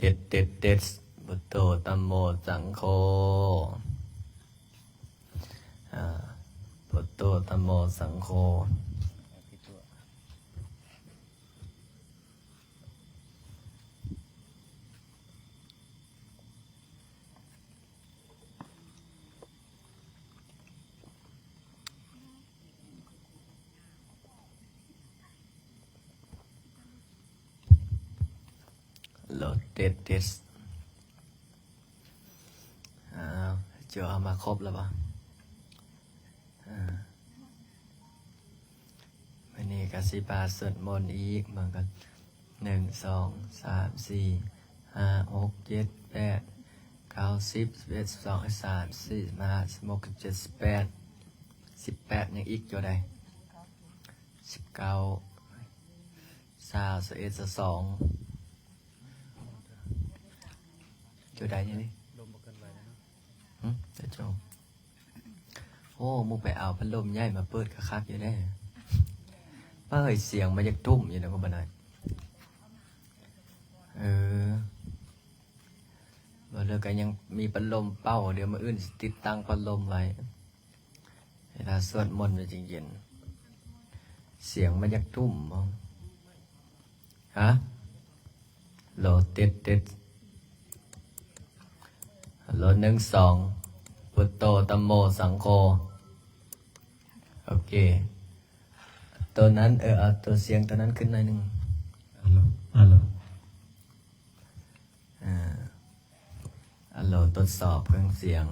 ເຕັດ ເຕັດ ເຕັດ ພຸດໂທ ທຳໂມ ສັງໂຄ ອາ ພຸດໂທ ທຳໂມ ສັງໂຄ. ໂຫຼ ເຕັດ ເຕັດ ອາ ໂຈ ເອົາມາຄົບແລ້ວບໍ່? ອາ ມື້ນີ້ກໍຊິພາສວດມົນອີກ ເບິ່ງກັນ ໜຶ່ງ ສອງ ສາມ ສີ່ ຫ້າ ຫົກ ເຈັດ ແປດ ເກົ້າ ສິບ ສິບເອັດ ສິບສອງ ສິບສາມ ສິບສີ່ ສິບຫ້າ ສິບຫົກ ສິບເຈັດ ສິບແປດ ສິບແປດ ຍັງອີກໂຈໃດ? ສິບເກົ້າ ຊາວ ຊາວເອັດ ຊາວສອງ ໂຈໃດນີ້? ລົມບໍ່ເຄື່ອນໄຫວແລ້ວເນາະ. ຫຶ? ເຈົ້າໂຈ. ໂອ້ ໝູ່ໄປເອົາພັດລົມໃຫຍ່ມາເປີດກໍຄັກຢູ່ເດ້. ເປີດສຽງມັນຢາກທຸ່ມຢູ່ນະ ກໍບໍ່ໄດ້. ເອີ ບໍ່ເລີກກໍຍັງມີພັດລົມເປົ່າ ດຽວມື້ອື່ນຊິຕິດຕັ້ງພັດລົມໄວ້. ເວລາສວດມົນມັນຈຶ່ງເຢັນ. ສຽງມັນຢາກທຸ່ມບໍ່? ຮະ? ໂຫຼ ເຕັດ ເຕັດ ໂຫຼ ໜຶ່ງ ສອງ ພຸດໂທ ທຳໂມ ສັງໂຄ. ໂອເຄ ໂຕນັ້ນ ເອີ ເອົາໂຕສຽງໂຕນັ້ນຂຶ້ນໜ້ອຍໜຶ່ງ. ອາໂຫຼ ອາໂຫຼ ເອີ ອາໂຫຼ ທົດສອບເຄື່ອງສຽງ.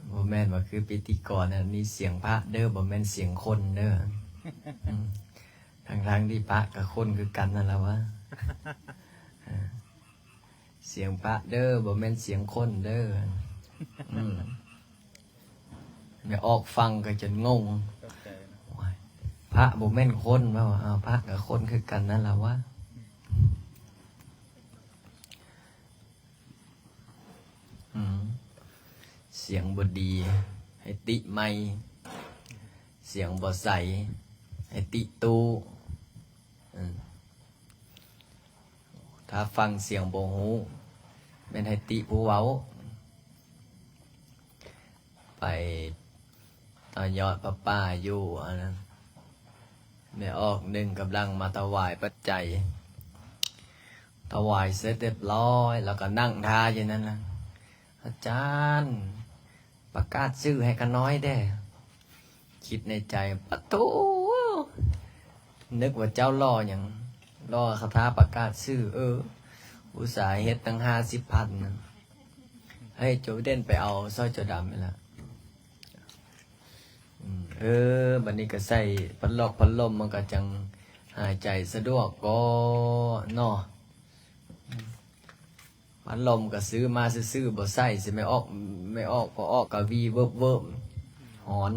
ບໍ່ແມ່ນວ່າຄືພິທີກອນນະ ນີ້ສຽງພະເດີ ບໍ່ແມ່ນສຽງຄົນເດີ. ອືມ ທັງໆທີ່ພະກັບຄົນຄືກັນນັ້ນລະວະ. ເອີ ສຽງພະເດີ ບໍ່ແມ່ນສຽງຄົນເດີ. ອືມ ແມ່ອອກຟັງກໍຈົນງົງ. ໂອ້ຍ ພະບໍ່ແມ່ນຄົນ ວ່າ ເອົາ ພະກັບຄົນຄືກັນນັ້ນລະວະ. ອືມ ສຽງບໍ່ດີໃຫ້ຕິໃໝ່ ສຽງບໍ່ໃສໃຫ້ຕິຕູ້. ອືມ ຖ້າຟັງສຽງບໍ່ຮູ້ ແມ່ນໃຫ້ຕິຜູ້ເວົ້າ. ໄປຕໍ່ຍອດຜ້າປ່າຢູ່ອັນນັ້ນ ແມ່ອອກໜຶ່ງກຳລັງມາຖວາຍປັດໄຈ ຖວາຍເສັດຮຽບຮ້ອຍ ແລ້ວກໍນັ່ງທ່າຢູ່ນັ້ນນະ. ອາຈານ ປະກາດຊື່ໃຫ້ຂ້ານ້ອຍແດ່. ຄິດໃນໃຈ ປະໂທ້ ນຶກວ່າເຈົ້າລໍຫຍັງ ລໍຄາຖາປະກາດຊື່. ເອີ ອຸດສ່າເຮັດຕັ້ງຫ້າສິບພັນນະ. ເຮີ້ຍ ໂຈເດັ່ນໄປເອົາຊອຍໂຈດຳນີ້ລະ. ອືມ ເອີ ບັດນີ້ກໍໃສ່ພັດລັອກພັດລົມ ມັນກໍຈັ່ງຫາຍໃຈສະດວກກໍເນາະ. ອືມ ພັດລົມກໍຊື້ມາຊື່ໆ ບໍ່ໃສ່ຊິ ແມ່ອອກ ແມ່ອອກ ພໍອອກກໍວີເວີບໆ ຮ້ອນ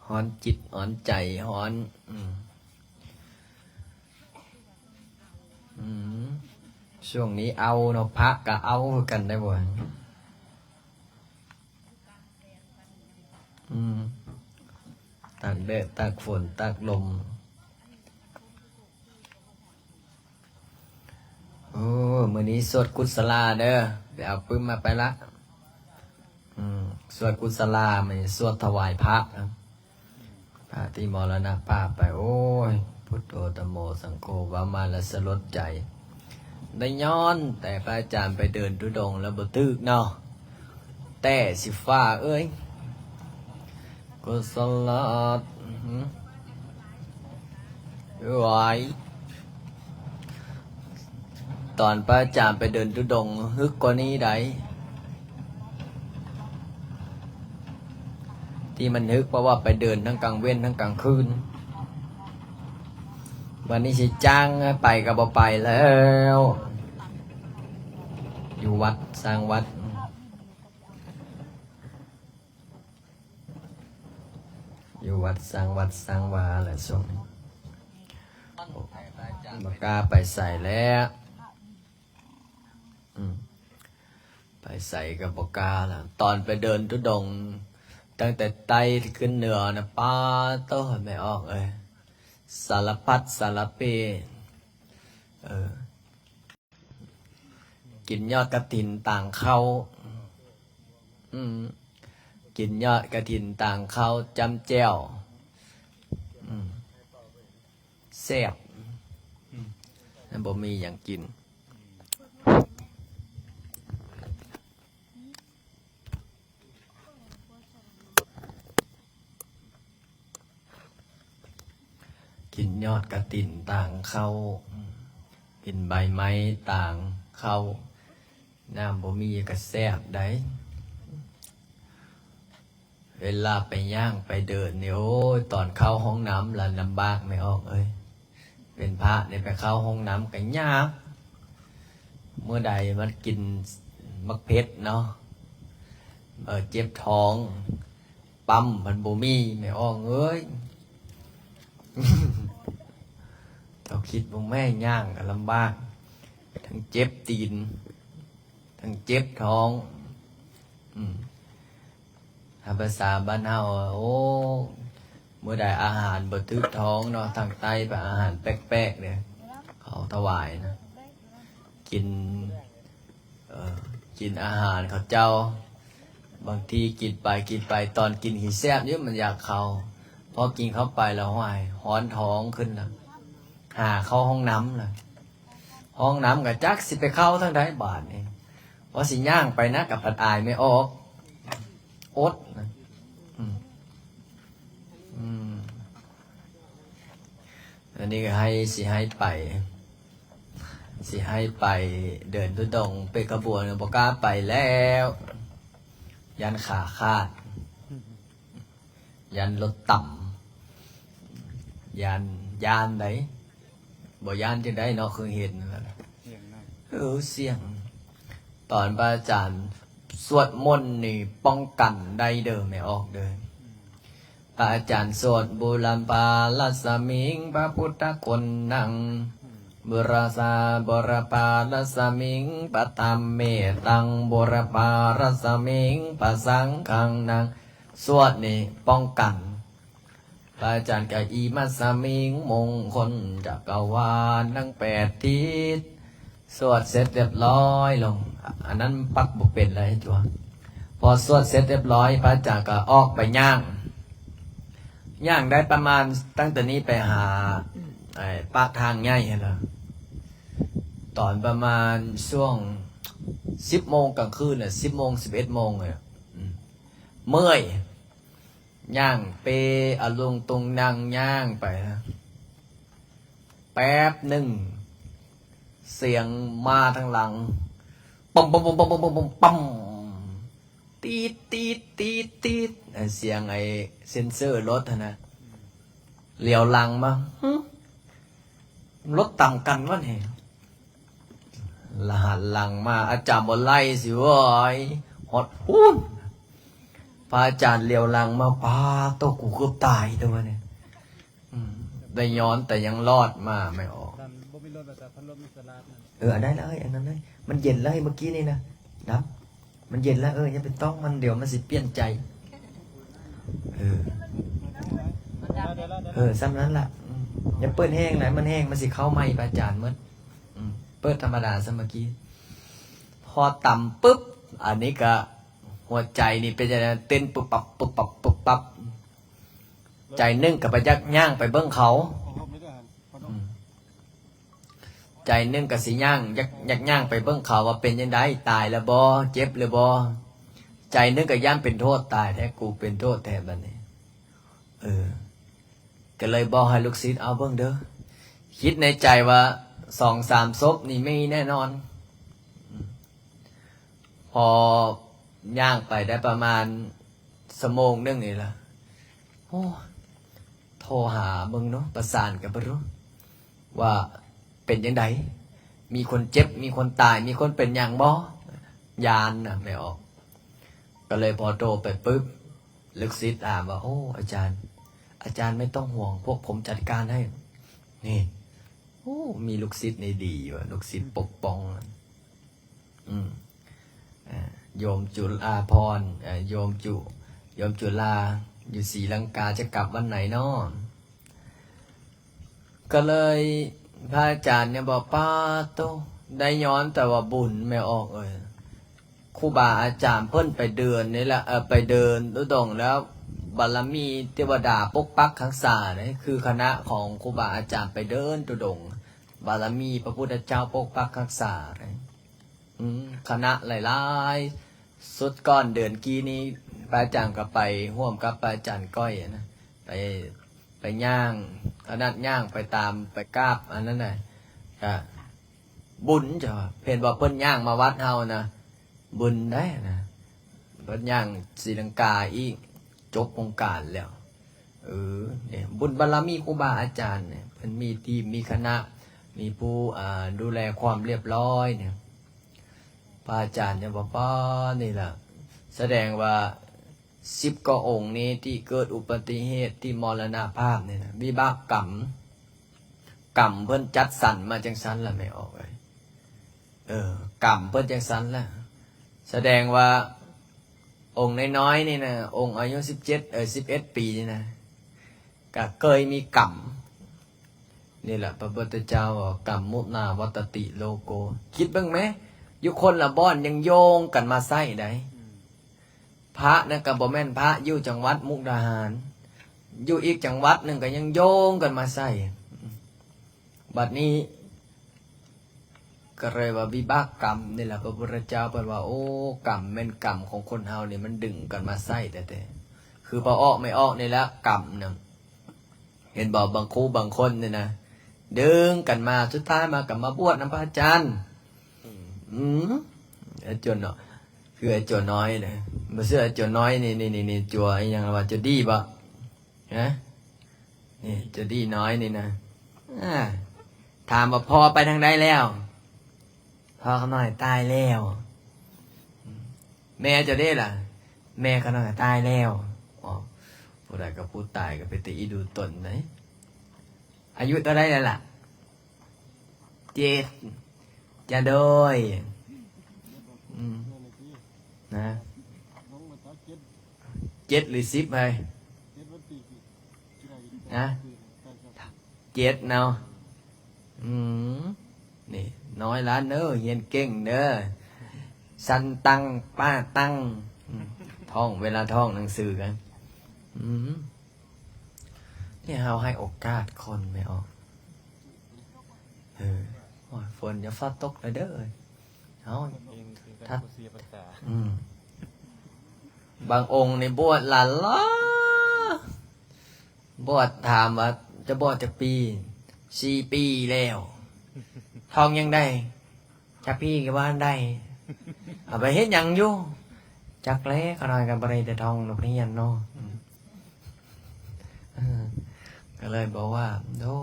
ຮ້ອນຈິດຮ້ອນໃຈ ຮ້ອນ. ອືມ ອືມ ຊ່ວງນີ້ເອົາເນາະ ພະກໍເອົາຄືກັນໄດ໋ບໍ່. ອືມ ຕາກແດດ ຕາກຝົນ ຕາກລົມ. ໂອ້ ມື້ນີ້ສວດກຸດສະລາເດີ ໄປເອົາປຶ້ມມາໄປລະ. ອືມ ສວດກຸດສະລາ ມື້ນີ້ສວດຖວາຍພະ ພະທີ່ມໍລະນະພາບໄປ. ໂອ້ຍ ພຸດໂທ ທຳໂມ ສັງໂຄ ເວົ້າມາແລ້ວສະຫຼົດໃຈ. ໄດ້ຍ້ອນແຕ່ພະອາຈານໄປເດີນທຸດົງແລ້ວບໍ່ຖືກເນາະ ແຕ່ຊິຟ້າເອີຍ ກຸສະລາດ ຫື ເອີຍ ຕອນພະອາຈານໄປເດີນທຸດົງ ຮຶກກວ່ານີ້ໃດ ທີ່ມັນຮຶກ ເພາະວ່າໄປເດີນທັງກາງເວັນທັງກາງຄືນ. ບັດນີ້ຊິຈ້າງໃຫ້ໄປກໍບໍ່ໄປແລ້ວ ຢູ່ວັດສ້າງວັດ ຢູ່ວັດສ້າງວັດສ້າງວາແຫຼະຊ່ວງນີ້ ບໍ່ກ້າໄປໃສແລ້ວ. ອືມ ໄປໃສກໍບໍ່ກ້າລະ ຕອນໄປເດີນທຸດົງ ຕັ້ງແຕ່ໃຕ້ຂຶ້ນເໜືອນະ ປາໂຕ ແມ່ອອກເອີຍ ສາລະພັດສາລະເປ. ເອີ ກິນຍອດກະຖິນຕາງເຂົ້າ ອືມ ກິນຍອດກະຖິນຕາງເຂົ້າຈ້ຳແຈ່ວ ອືມ ແຊບ ອືມ ມັນບໍ່ມີຫຍັງກິນ. ກິນຍອດກະຖິນຕາງເຂົ້າ ກິນໃບໄມ້ຕາງເຂົ້າ ນ້ຳບໍ່ມີກະແຊບໃດ໋. ເວລາໄປຍ່າງໄປເດີນນີ້ ໂອ້ຍ ຕອນເຂົ້າຫ້ອງນ້ຳລະລຳບາກແມ່ອອກເອີຍ. ເປັນພະນີ້ໄປເຂົ້າຫ້ອງນ້ຳກະຍາກ. ມື້ໃດມັນກິນໝາກເຜັດເນາະ ເອີ ເຈັບທ້ອງ ປ້ຳພັດບໍ່ມີ ແມ່ອອກເອີຍ. ເຈົ້າຄິດເບິ່ງແມ້ ຍ່າງກະລຳບາກ ທັງເຈັບຕີນ ທັງເຈັບທ້ອງ ອືມ ຖ້າພາສາບ້ານເຮົາ ໂອ້ ມື້ໃດອາຫານບໍ່ຖືກທ້ອງເນາະ ທາງໃຕ້ໄປອາຫານແປກໆເດ້ ເຂົາຖວາຍນະ ກິນ ເອີ ກິນອາຫານເຂົາເຈົ້າ ບາງທີກິນໄປກິນໄປ ຕອນກິນຂີ້ແຊບຢູ່ ມັນຢາກເຂົ້າ ພໍກິນເຂົ້າໄປແລ້ວ ຫ້ວຍ ຮ້ອນທ້ອງຂຶ້ນລະ ຫາເຂົ້າຫ້ອງນ້ຳລະ ຫ້ອງນ້ຳກະຈັກຊິໄປເຂົ້າທາງໃດບາດນີ້ ວ່າຊິຍ່າງໄປນະ ກະພັດອາຍແມ່ອອກ ອົດນະ ອືມ ອືມ ອັນນີ້ກະໃຫ້ ຊິໃຫ້ໄປ ຊິໃຫ້ໄປເດີນທຸດົງເປັນຂະບວນ ກະບໍ່ກ້າໄປແລ້ວ ຢ້ານຂາຂາດ ຢ້ານລົດຕຳ ຢ້ານ ຢ້ານໃດ໋ ບໍ່ຢ້ານຈັ່ງໃດເນາະ ຄືເຫັນນັ້ນແຫຼະ ເອີ ສ່ຽງ. ຕອນພະອາຈານສວດມົນນີ້ປ້ອງກັນໄດ້ເດີ ແມ່ອອກເດີ. ພະອາຈານສວດ ບູລະພາລັດສະມິງ ພະພຸດທະຄຸນນັງ ບູລະຊາ ບູລະພາລັດສະມິງ ພະທຳເມຕັງ ບູລະພາລັດສະມິງ ພະສັງຄັງນັງ ສວດນີ້ປ້ອງກັນ. ພະອາຈານກະ ອິມັດສະມິງ ມົງຄົນຈັກກະວານທັງແປດທິດ ສວດເສັດຮຽບຮ້ອຍລົງ ອັນນັ້ນປັກບໍ່ເປັນແລ້ວຕົວະ. ພໍສວດເສັດຮຽບຮ້ອຍ ພະອາຈານກະອອກໄປຍ່າງ ຍ່າງໄດ້ປະມານຕັ້ງແຕ່ນີ້ໄປຫາ ໄອ້ ປາກທາງໃຫຍ່ຫັ້ນລະ ຕອນປະມານຊ່ວງສິບໂມງກາງຄືນນະ ສິບໂມງ ສິບເອັດໂມງ ອືມ ເມື່ອຍ ຍ່າງເປອະລຸງຕຸງນັງຍ່າງໄປ ແປັບໜຶ່ງ ສຽງມາທາງຫຼັງ ປຶ້ມ ປຶ້ມ ປຶ້ມ ປຶ້ມ ປຶ້ມ ປຶ້ມ ຕີດ ຕີດ ຕີດ ຕີດ ສຽງໄອ້ເຊັນເຊີລົດຫັ້ນນະ ຫຼຽວຫຼັງມາ ຫຶ ລົດຕຳກັນວະນີ້ ລະຫັນຫຼັງມາ ອາຈານບໍ່ໄລ່ຊິເວີຍ ຮອດພຸ້ນ ພະອາຈານຫຼຽວຫຼັງມາ ປາໂຕ ກູເກືອບຕາຍຕົວະນີ້ ອືມ ໄດ້ຍ້ອນແຕ່ຍັງລອດມາແມ່ອອກ ບໍ່ມີລົດວ່າຊະ ພັດລົມຢູ່ຕະຫຼາດນັ້ນ ເອີ ອັນໃດລະເອີຍ ອັນນັ້ນເອີຍ ມັນເຢັນລະເອີຍ ເມື່ອກີ້ນີ້ນະ ດຳ ມັນເຢັນລະ ເອີ ຢ່າໄປຕ້ອງມັນ ດຽວມັນຊິປ່ຽນໃຈ ເອີ ເອີ ຊ່ຳນັ້ນລະ ອືມ ຢ່າເປີດແຮງຫຼາຍ ມັນແຮງ ມັນຊິເຂົ້າໄໝ້ພະອາຈານໝົດ ອືມ ເປີດທຳມະດາຊະເມື່ອກີ້ ພໍຕຳປຶບ ອັນນີ້ກະ ຫົວໃຈນີ້ເປັນຈັ່ງໃດ ເຕັ້ນປຶບປັບ ປຶບປັບ ປຶບປັບ ໃຈໜຶ່ງກະໄປຢາກຍ່າງໄປເບິ່ງເຂົາ ອືມ ໃຈໜຶ່ງກະຊິຍ່າງ ຢາກ ຢາກຍ່າງໄປເບິ່ງເຂົາວ່າເປັນຈັ່ງໃດ ຕາຍແລ້ວບໍ່ ເຈັບແລ້ວບໍ່ ໃຈໜຶ່ງກະຢ້ານເປັນໂທດ ຕາຍແທ້ ກູເປັນໂທດແທ້ບາດນີ້ ເອີ ກະເລີຍບອກໃຫ້ລູກສິດ ເອົາເບິ່ງເດີ ຄິດໃນໃຈວ່າ ສອງສາມສົບນີ້ມີແນ່ນອນ ອືມ ພໍຍ່າງໄປໄດ້ປະມານຊົ່ວໂມງໜຶ່ງນີ້ລະ ໂອ້ ໂທຫາເບິ່ງເນາະ ປະສານກັນເບິ່ງເນາະ ວ່າເປັນຈັ່ງໃດ ມີຄົນເຈັບ ມີຄົນຕາຍ ມີຄົນເປັນຫຍັງບໍ່ ຢ້ານນະແມ່ອອກ ກະເລີຍພໍໂທໄປປຶບ ລູກສິດຖາມວ່າ ໂອ້ ອາຈານ ອາຈານໄມ່ຕ້ອງຫ່ວງ ພວກຜົມຈັດການໃຫ້ ນີ້ ໂອ້ ມີລູກສິດນີ້ດີວ່າ ລູກສິດປົກປ້ອງ ອືມ ອາ ໂຍມຈຸລາພອນ ອາ ໂຍມຈຸ ໂຍມຈຸລາ ຢູ່ສີລັງກາ ຈະກັບວັນໃດນໍ? ກະເລີຍ ພະອາຈານຍັງບອກ ປາໂຕ ໄດ້ຍ້ອນແຕ່ວ່າບຸນ ແມ່ອອກເອີຍ. ຄູບາອາຈານເພິ່ນໄປເດີນນີ້ແຫຼະ ເອີ ໄປເດີນທຸດົງແລ້ວ ບາລະມີເທວະດາປົກປັກຮັກສາເດ້. ຄືຄະນະຂອງຄູບາອາຈານໄປເດີນທຸດົງ ບາລະມີພະພຸດທະເຈົ້າປົກປັກຮັກສາເດ້. ອືມ ຄະນະຫຼາຍໆ ສຸດກ່ອນເດືອນກີ້ນີ້ ພະອາຈານກໍໄປຮ່ວມກັບພະອາຈານກ້ອຍນະ ໄປ ໄປຍ່າງ ຂະໜາດຍ່າງໄປຕາມ ໄປກາບອັນນັ້ນນະ ກະບຸນເຈົ້າ. ເຫັນບໍ່ ເພິ່ນຍ່າງມາວັດເຮົານະ ບຸນໄດ໋ນະ. ເພິ່ນຍ່າງສີລັງກາອີກ ຈົບໂຄງການແລ້ວ. ເອີ ນີ້ບຸນບາລະມີຄູບາອາຈານນີ້ ເພິ່ນມີທີມ ມີຄະນະ ມີຜູ້ ອ່າ ດູແລຄວາມລຽບຮ້ອຍນີ້. ພະອາຈານຍັງວ່າ ປ້າ ນີ້ລະ ສະແດງວ່າສິບກວ່າອົງນີ້ທີ່ເກີດອຸບັດຕິເຫດ ທີ່ມໍລະນະພາບນີ້ນະ ວິບາກກຳ ກຳເພິ່ນຈັດສັນມາຈັ່ງຊັ້ນລະ ແມ່ອອກເອີຍ. ເອີ ກຳເພິ່ນຈັ່ງຊັ້ນລະ ສະແດງວ່າອົງນ້ອຍໆນີ້ນະ ອົງອາຍຸສິບເຈັດ ເອີ ສິບເອັດປີນີ້ນະ ກະເຄີຍມີກຳ. ນີ້ລະ ພະພຸດທະເຈົ້າວ່າ ກຳມຸນາວັດຕະຕິໂລໂກ. ຄິດເບິ່ງແມ ຢູ່ຄົນລະບ່ອນຍັງໂຍງກັນມາໃຊ້ໄດ໋. ອືມ ພະນັ້ນກໍບໍ່ແມ່ນພະຢູ່ຈັງຫວັດມຸກດາຫານ ຢູ່ອີກຈັງຫວັດໜຶ່ງກໍຍັງໂຍງກັນມາໃຊ້. ບັດນີ້ກໍເລີຍວ່າວິບາກກຳນີ້ລະ ພະພຸດທະເຈົ້າເພິ່ນວ່າ ໂອ້ ກຳແມ່ນກຳຂອງຄົນເຮົານີ້ ມັນດຶງກັນມາໃຊ້ແທ້ໆ. ຄືພໍ່ອອກແມ່ອອກນີ້ລະ ກຳນະ ເຫັນບໍ່ ບາງຄູ່ບາງຄົນນີ້ນະ ດຶງກັນມາ ສຸດທ້າຍມາກໍມາບວດນຳພະອາຈານ. ອືມ ອາຈົນເນາະ ຄືອາຈົນນ້ອຍນະ ບໍ່ເຊື່ອອາຈົນນ້ອຍນີ້ ນີ້ ນີ້ ນີ້ ຈົວອີ່ຫຍັງວ່າ ຈົວດີບໍ່? ຮະ ນີ້ ຈົວດີນ້ອຍນີ້ນະ. ອາ ຖາມວ່າພໍ່ໄປທາງໃດແລ້ວ? ພໍ່ຂ້ານ້ອຍຕາຍແລ້ວ. ແມ່ເຈົ້າເດ້ລະ? ແມ່ຂ້ານ້ອຍຕາຍແລ້ວ. ອໍ ຜູ້ໃດກໍຜູ້ຕາຍກໍເປັນຕາອີດູຕົນເດ້. ອາຍຸເທົ່າໃດແລ້ວລະ? ເຈັດ ຈະໂດຍ ອືມ ນະ ເຈັດຫຼືສິບໃດ໋ ນະ ເຈັດເນາະ. ອືມ ນີ້ນ້ອຍຫຼານເດີ ຮຽນເກັ່ງເດີ ສັນຕັງ ປາຕັງ ອືມ ທ່ອງ ເວລາທ່ອງໜັງສືກັນ ອືມ. ນີ້ເຮົາໃຫ້ໂອກາດຄົນແມ່ອອກ. ເອີ ໂອ້ຍ ຝົນຢ່າຟ້າວຕົກເດີ. ເຮົາ ອືມ ບາງອົງນີ້ບວດຫຼານຫຼາ ບວດ ຖາມວ່າຈະບວດຈັກປີ? ສີ່ປີແລ້ວ. ທ່ອງຍັງໄດ້? ຈັກປີກໍບໍ່ທັນໄດ້. ເອົາໄປເຮັດຫຍັງຢູ່? ຈັກແຫຼະ ຂ້ານ້ອຍກໍບໍ່ໄດ້ແຕ່ທ່ອງນັກຮຽນເນາະ. ເອີ ກໍເລີຍບອກວ່າ ໂອ້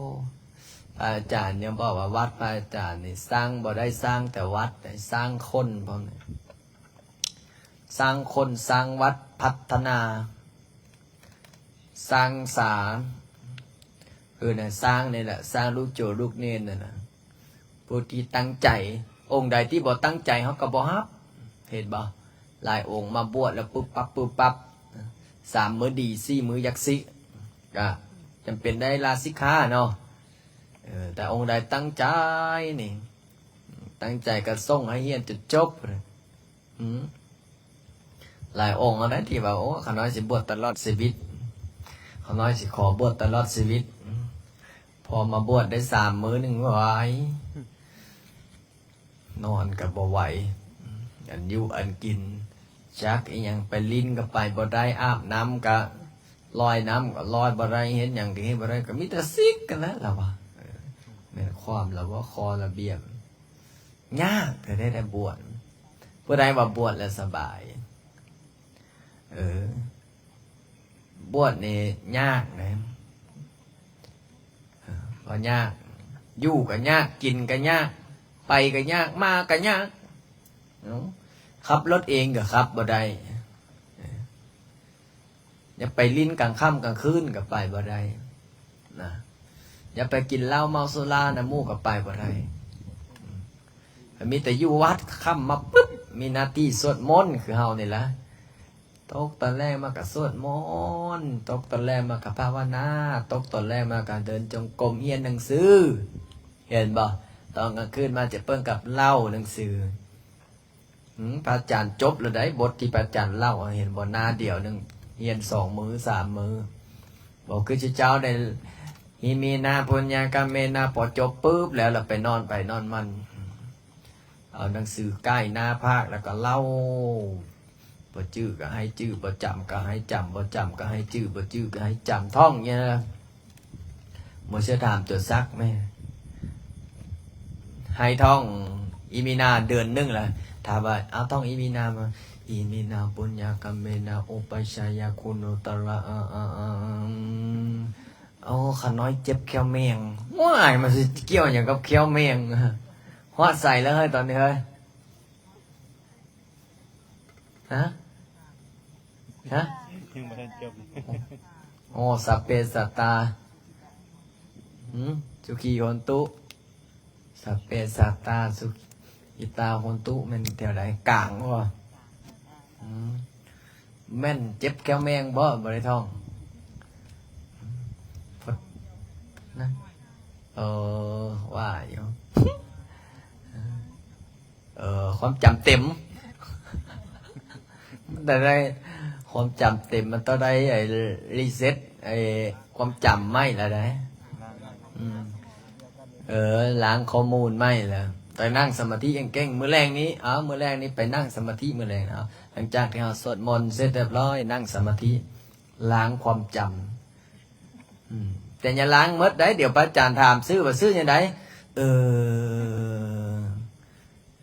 ພະອາຈານຍັງບອກວ່າ ວັດພະອາຈານນີ້ສ້າງບໍ່ໄດ້ສ້າງແຕ່ວັດ ສ້າງຄົນພ້ອມ ສ້າງຄົນ ສ້າງວັດ ພັດທະນາ ສ້າງສາ ເອີ ນະ ສ້າງນີ້ແຫຼະ ສ້າງລູກໂຈລູກເນນນັ້ນນະ ຜູ້ທີ່ຕັ້ງໃຈ. ອົງໃດທີ່ບໍ່ຕັ້ງໃຈ ເຮົາກໍບໍ່ຮັບ. ເຫັນບໍ່? ຫຼາຍອົງມາບວດແລ້ວປຶບປັບ ປຶບປັບ ສາມມື້ດີ ສີ່ມື້ຍັກຊິ ກະຈຳເປັນໄດ້ລາສິກຂາເນາະ. ເອີ ແຕ່ອົງໃດຕັ້ງໃຈນີ້ ຕັ້ງໃຈກໍສົ່ງໃຫ້ຮຽນຈົນຈົບ. ອືມ ຫຼາຍອົງຫັ້ນນະທີ່ວ່າ ໂອ້ ຂ້ານ້ອຍຊິບວດຕະຫຼອດຊີວິດ ຂ້ານ້ອຍຊິຂໍບວດຕະຫຼອດຊີວິດ. ພໍມາບວດໄດ້ສາມມື້ໜຶ່ງ ວ້າຍ ນອນກໍບໍ່ໄຫວ ອັນຢູ່ອັນກິນຈັກອີ່ຫຍັງ ໄປຫຼິ້ນກໍໄປບໍ່ໄດ້ ອາບນ້ຳກໍລອຍນ້ຳກໍລອຍບໍ່ໄດ້ ເຮັດຫຍັງກໍເຮັດບໍ່ໄດ້ ກໍມີແຕ່ສິກຫັ້ນແຫຼະ ລາວວ່າ. ເອີ ແມ່ນຄວາມລາວວ່າ ຂໍ້ລະບຽບ ຍາກແທ້ໆ ໄດ້ບວດ. ຜູ້ໃດວ່າບວດແລ້ວສະບາຍ? ເອີ ບວດນີ້ຍາກເດ້. ເອີ ບໍ່ຍາກ ຢູ່ກໍຍາກ ກິນກໍຍາກ ໄປກໍຍາກ ມາກໍຍາກ. ເອົ້າ ຂັບລົດເອງກໍຂັບບໍ່ໄດ້. ເອີ ຢາກໄປຫຼິ້ນກາງຄ່ຳກາງຄືນກໍໄປບໍ່ໄດ້ນະ ຢາກໄປກິນເຫຼົ້າເມົາສຸລານຳໝູ່ກໍໄປບໍ່ໄດ້. ອືມ ມີແຕ່ຢູ່ວັດ ຄ່ຳມາປຶບ ມີໜ້າທີ່ສວດມົນຄືເຮົານີ້ລະ ຕົກຕອນແລງມາກໍສວດມົນ ຕົກຕອນແລງມາກໍພາວະນາ ຕົກຕອນແລງມາກໍເດີນຈົງກົມ ຮຽນໜັງສື. ເຫັນບໍ່? ຕອນກາງຄືນມາຈະເບິ່ງກັບເລົ່າໜັງສື. ຫືມ ພະອາຈານຈົບແລ້ວໃດ໋ ບົດທີ່ພະອາຈານເລົ່າ ເຫັນບໍ່ ໜ້າດຽວໜຶ່ງ ຮຽນສອງມື້ສາມມື້. ບໍ່ຄືເຈົ້າໄດ້ ອິເມນາ ປຸນຍາກຳເມນາ ພໍຈົບປຶບແລ້ວ ລະໄປນອນໃຜນອນມັນ. ເອົາໜັງສືກ້າຍໜ້າຜາກ ແລ້ວກໍເລົ່າ ບໍ່ຈື່ກໍໃຫ້ຈື່ ບໍ່ຈຳກໍໃຫ້ຈຳ ບໍ່ຈຳກໍໃຫ້ຈື່ ບໍ່ຈື່ກໍໃຫ້ຈຳ ທ່ອງຢູ່ນັ້ນລະ. ບໍ່ເຊື່ອຖາມຕົວສັກແມ່ ໃຫ້ທ່ອງອີມີນາເດືອນໜຶ່ງລະ ຖາມວ່າ ເອົາ ທ່ອງອີມີນາມາ ອີມີນາ ປຸນຍາກຳເມນາ ອຸປະຊາຍາຄຸໂນຕະລະ ອາ ອາ ອາ ອາ ອາ ໂອ້ ຂ້ານ້ອຍເຈັບແຂ້ວແມງ. ວ້າຍ ມັນຊິກ່ຽວຫຍັງກັບແຂ້ວແມງ? ຮອດໃສແລ້ວເຮີ້ຍ ຕອນນີ້ເຮີ້ຍ? ຮະ? ຮະ? ຍັງບໍ່ທັນຈົບ. ໂອ້ ສັບເປສັດຕາ ຫືມ ສຸຂີຫົນຕຸ ສັບເປສັດຕາ ສຸຂີຕາຫົນຕຸ ແມ່ນແຖວໃດ? ກາງບໍ່? ຫືມ ແມ່ນເຈັບແຂ້ວແມງບໍ່? ບໍ່ໄດ້ທ່ອງ ນະ ເອີ ວ່າຢູ່ ເອີ ຄວາມຈຳເຕັມ ໄດ້ ໄດ້ ຄວາມຈຳເຕັມ ມັນຕ້ອງໄດ້ ໄອ້ ຣີເຊັດ ໄອ້ ຄວາມຈຳໃໝ່ລະໄດ໋. ອືມ ເອີ ລ້າງຂໍ້ມູນໃໝ່ລະ ໄປນັ່ງສະມາທິເກັ່ງໆ ມື້ແລງນີ້ ເອົາ ມື້ແລງນີ້ໄປນັ່ງສະມາທິມື້ແລງ ເອົາ ຫຼັງຈາກທີ່ເຮົາສວດມົນເສັດຮຽບຮ້ອຍ ນັ່ງສະມາທິ ລ້າງຄວາມຈຳ. ອືມ ແຕ່ຢ່າລ້າງໝົດໄດ໋ ດຽວພະອາຈານຖາມຊື່ວ່າຊື່ຈັ່ງໃດ? ເອີ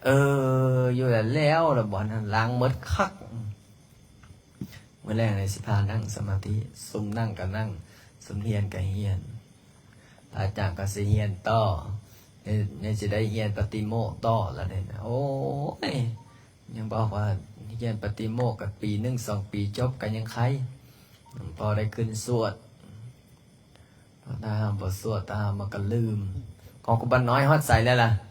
ເອີ ຢູ່ແລ້ວ ແລ້ວລະບ່ອນນັ້ນລ້າງໝົດຄັກ. ອືມ ມື້ແລງນີ້ຊິພານັ່ງສະມາທິ ຊຸມນັ່ງກໍນັ່ງ ຊຸມຮຽນກໍຮຽນ ພະອາຈານກໍຊິຮຽນຕໍ່ ຍັງ ຍັງຊິໄດ້ຮຽນປະຕິໂມກຕໍ່ລະເດນະ. ໂອ້ຍ ຍັງບອກວ່າຮຽນປະຕິໂມກກໍປີໜຶ່ງສອງປີຈົບກໍຍັງໄຄ ພໍໄດ້ຂຶ້ນສວດ. ຖ້າເຮົາບໍ່ສວດ ຖ້າເຮົາມັນກໍລືມ. ຂອງຄູບານ້ອຍຮອດໃສແລ້ວລະ? ໂ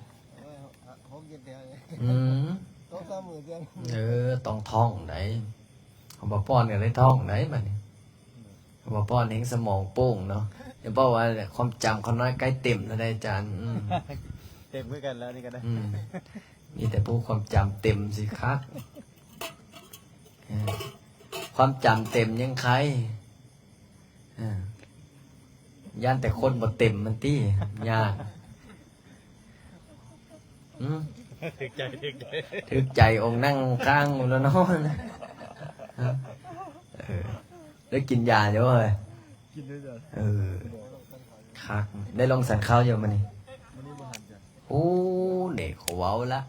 ອ້ຍ ຫົກເຈັດເດືອນ. ອືມ ສອງສາມມື້ເດືອນ. ເອີ ຕ້ອງທ່ອງໄດ໋ ເຮົາບໍ່ປ້ອນກໍໄດ້ທ່ອງໄດ໋ບັດນີ້. ບໍ່ພໍແຮງສະໝອງໂປ່ງເນາະ. ຢ່າບອກວ່າຄວາມຈຳຂ້ານ້ອຍໃກ້ເຕັມແລ້ວເດ້ອາຈານ. ອືມ ເຕັມຄືກັນແລ້ວນີ້ກໍໄດ້. ອືມ ມີແຕ່ຜູ້ຄວາມຈຳເຕັມຊິຄັກ. ເອີ ຄວາມຈຳເຕັມຍັງໄຄ. ເອີ ຢ້ານແຕ່ຄົນບໍ່ເຕັມມັນຕິ ຍາກ. ອືມ ຖືກໃຈ ຖືກໃຈ ຖືກໃຈອົງນັ່ງຂ້າງແລ້ວເນາະ. ເອີ ໄດ້ກິນຢາຢູ່ບໍ່ເອີຍ? ກິນແລ້ວຈ້ະ. ເອີ ຄັກ. ໄດ້ລົງສັນເຂົ້າຢູ່ມື້ນີ້? ມື້ນີ້ບໍ່ທັນຈ້ະ. ໂອ້ ເດ ເຂົາເວົ້າລະ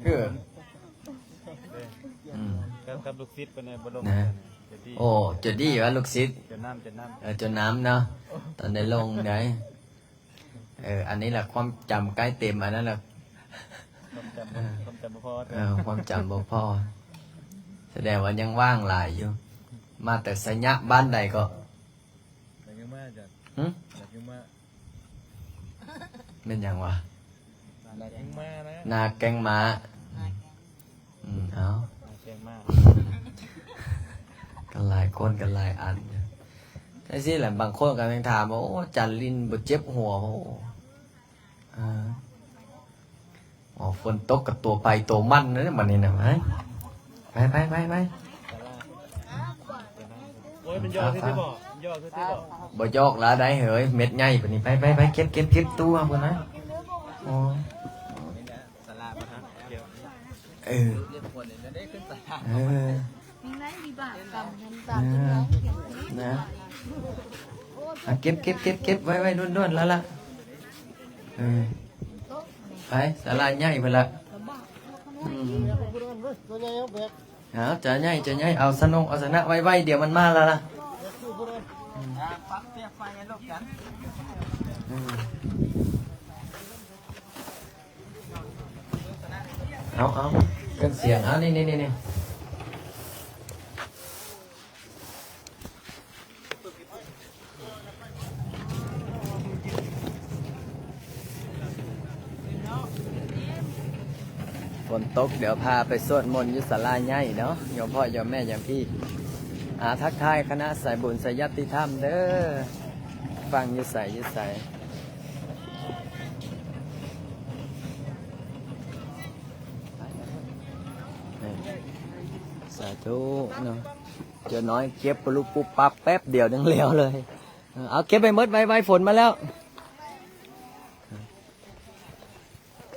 ເອີ ອືມ ກັບ ກັບລູກສິດເພິ່ນແດ່ບໍ່ລົງນະ. ໂອ້ ຈົນດີວ່າລູກສິດ ຈົນນ້ຳ ຈົນນ້ຳ ເອີ ຈົນນ້ຳເນາະ. ຕອນໄດ້ລົງໄດ ເອີ ອັນນີ້ລະຄວາມຈຳໃກ້ເຕັມ ອັນນັ້ນລະ ຄວາມຈຳ ຄວາມຈຳບໍ່ພໍ. ເອີ ຄວາມຈຳບໍ່ພໍ ສະແດງວ່າຍັງວ່າງຫຼາຍຢູ່. ມາແຕ່ໄຊຍະ ບ້ານໃດເກາະ? ຢາກມາຈ້ະ. ຫື? ຢາກມາ. ແມ່ນຫຍັງວະ? ນາແກງມ້ານະ. ນາແກງມ້າ. ອືມ ເອົາ ນາແກງມ້າ. ກັນຫຼາຍຄົນ ກັນຫຼາຍອັນ. ຈັ່ງຊີ້ແຫຼະ ບາງຄົນກໍຍັງຖາມວ່າ ໂອ້ ອາຈານຫຼິ້ນບໍ່ເຈັບຫົວບໍ່? ເອີ ອໍ ຝົນຕົກກໍຕົວໃຜຕົວມັນເດ້ບັດນີ້ນະ. ໄປ ໄປ ໄປ ໄປ. ໂອ້ຍ ມັນຢອກຊື່ໆບໍ່? ມັນຢອກຊື່ໆບໍ່? ບໍ່ຢອກລະໄດເຮີ້ຍ ເມັດໃຫຍ່ປານນີ້. ໄປ ໄປ ໄປ ເກັບ ເກັບ ເກັບຕູ້ເອົາພຸ້ນນະ. ໂອ້ຍ ເອີ ເອີ ເອີ ນະ ອ່ະ ເກັບ ເກັບ ເກັບ ເກັບໄວ້ ໄວ້ດ່ວນໆ ລະລະ. ເອີ ໄປສາລາໃຫຍ່ພຸ້ນລະ. ອືມ ເອົາ ຈາໃຫຍ່ ຈາໃຫຍ່ ເອົາສະໜົງ ເອົາສະນະໄວໆ ດຽວມັນມາລະລະ. ອືມ ອືມ ເອົາ ເອົາ ເຄື່ອງສຽງ ເອົາ ນີ້ ນີ້ ນີ້. ຝົນຕົກ ດຽວພາໄປສວດມົນຢູ່ສາລາໃຫຍ່ເນາະ ໂຍມພໍ່ໂຍມແມ່ໂຍມພີ່. ອາ ທັກທາຍຄະນະສາຍບຸນສາຍຍາດຕິທຳເດີ. ຟັງຢູ່ໃສ ຢູ່ໃສ? ສາທຸເນາະ. ເຈົ້ານ້ອຍເກັບປຸບປຸບປັບ ແປັບດຽວໜຶ່ງແລ້ວເລີຍ. ເອົາ ເກັບໃຫ້ໝົດໄວໆ ຝົນມາແລ້ວ.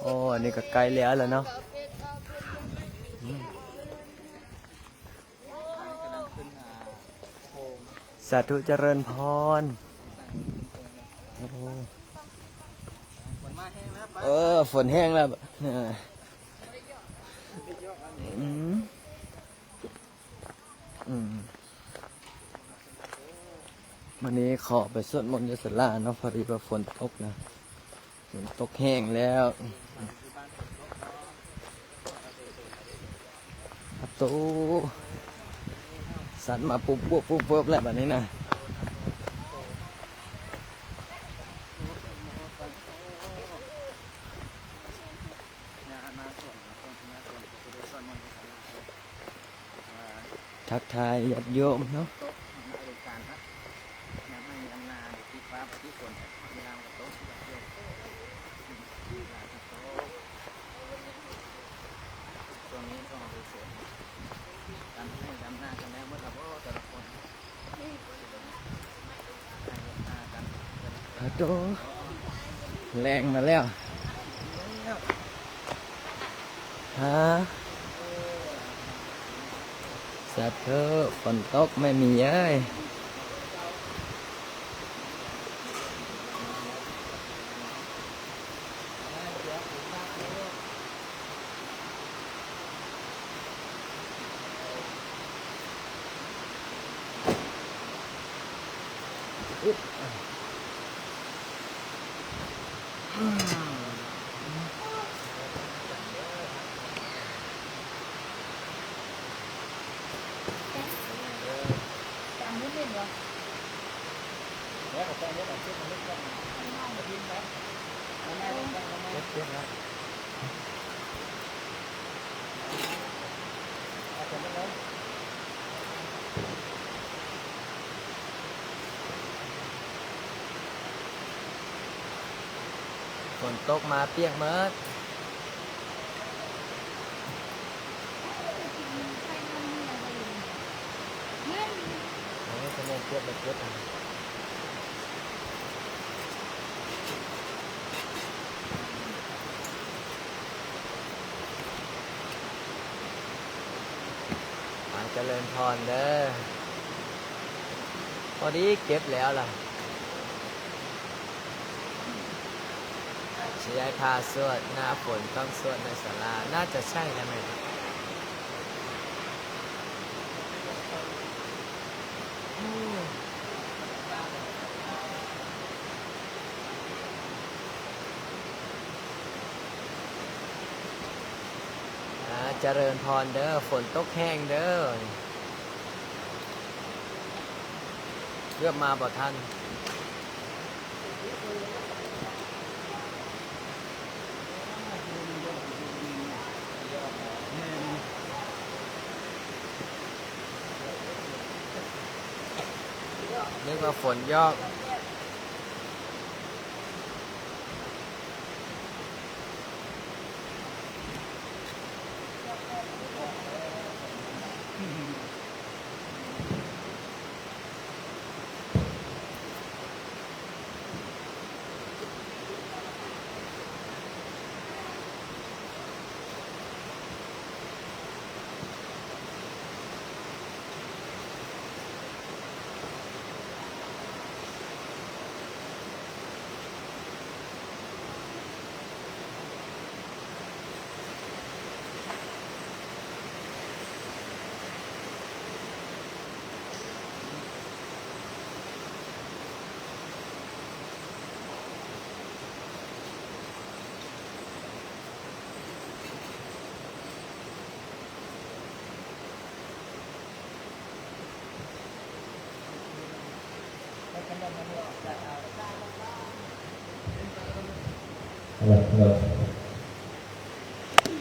ໂອ້ ອັນນີ້ກໍໃກ້ແລ້ວລະເນາະ. ສາທຸ ຈະເລີນພອນ. ໂອ້ ເອີ ຝົນແຫ້ງແລ້ວ. ອືມ ອືມ ມື້ນີ້ຂໍໄປສວດມົນຢູ່ສາລາເນາະ, ພໍດີວ່າຝົນຕົກນະ. ຝົນຕົກແຫ້ງແລ້ວ. ປະຕູ ສັ່ນມາປຸບປວບປຸບເວີບແລ້ວບັດນີ້ນະ. ທັກທາຍຍາດໂຍມເນາະ. ໂອ້ໂຫ ແລງມາແລ້ວ. ຮະ ສາທຸ ຝົນຕົກແມ່ໝີເອີຍ. ຝົນຕົກມາປຽກໝົດ. ອາ ຈະເລີນພອນເດີ. ພໍດີເກັບແລ້ວລະ. ຊິໄດ້ພາສວດ ໜ້າຝົນຕ້ອງສວດໃນສາລາ ໜ້າຈະໃຊ່ນະແມ່. ອາ ຈະເລີນພອນເດີ ຝົນຕົກແຮງເດີ. ເກືອບມາບໍ່ທັນ. ນຶກວ່າຝົນຢອກ.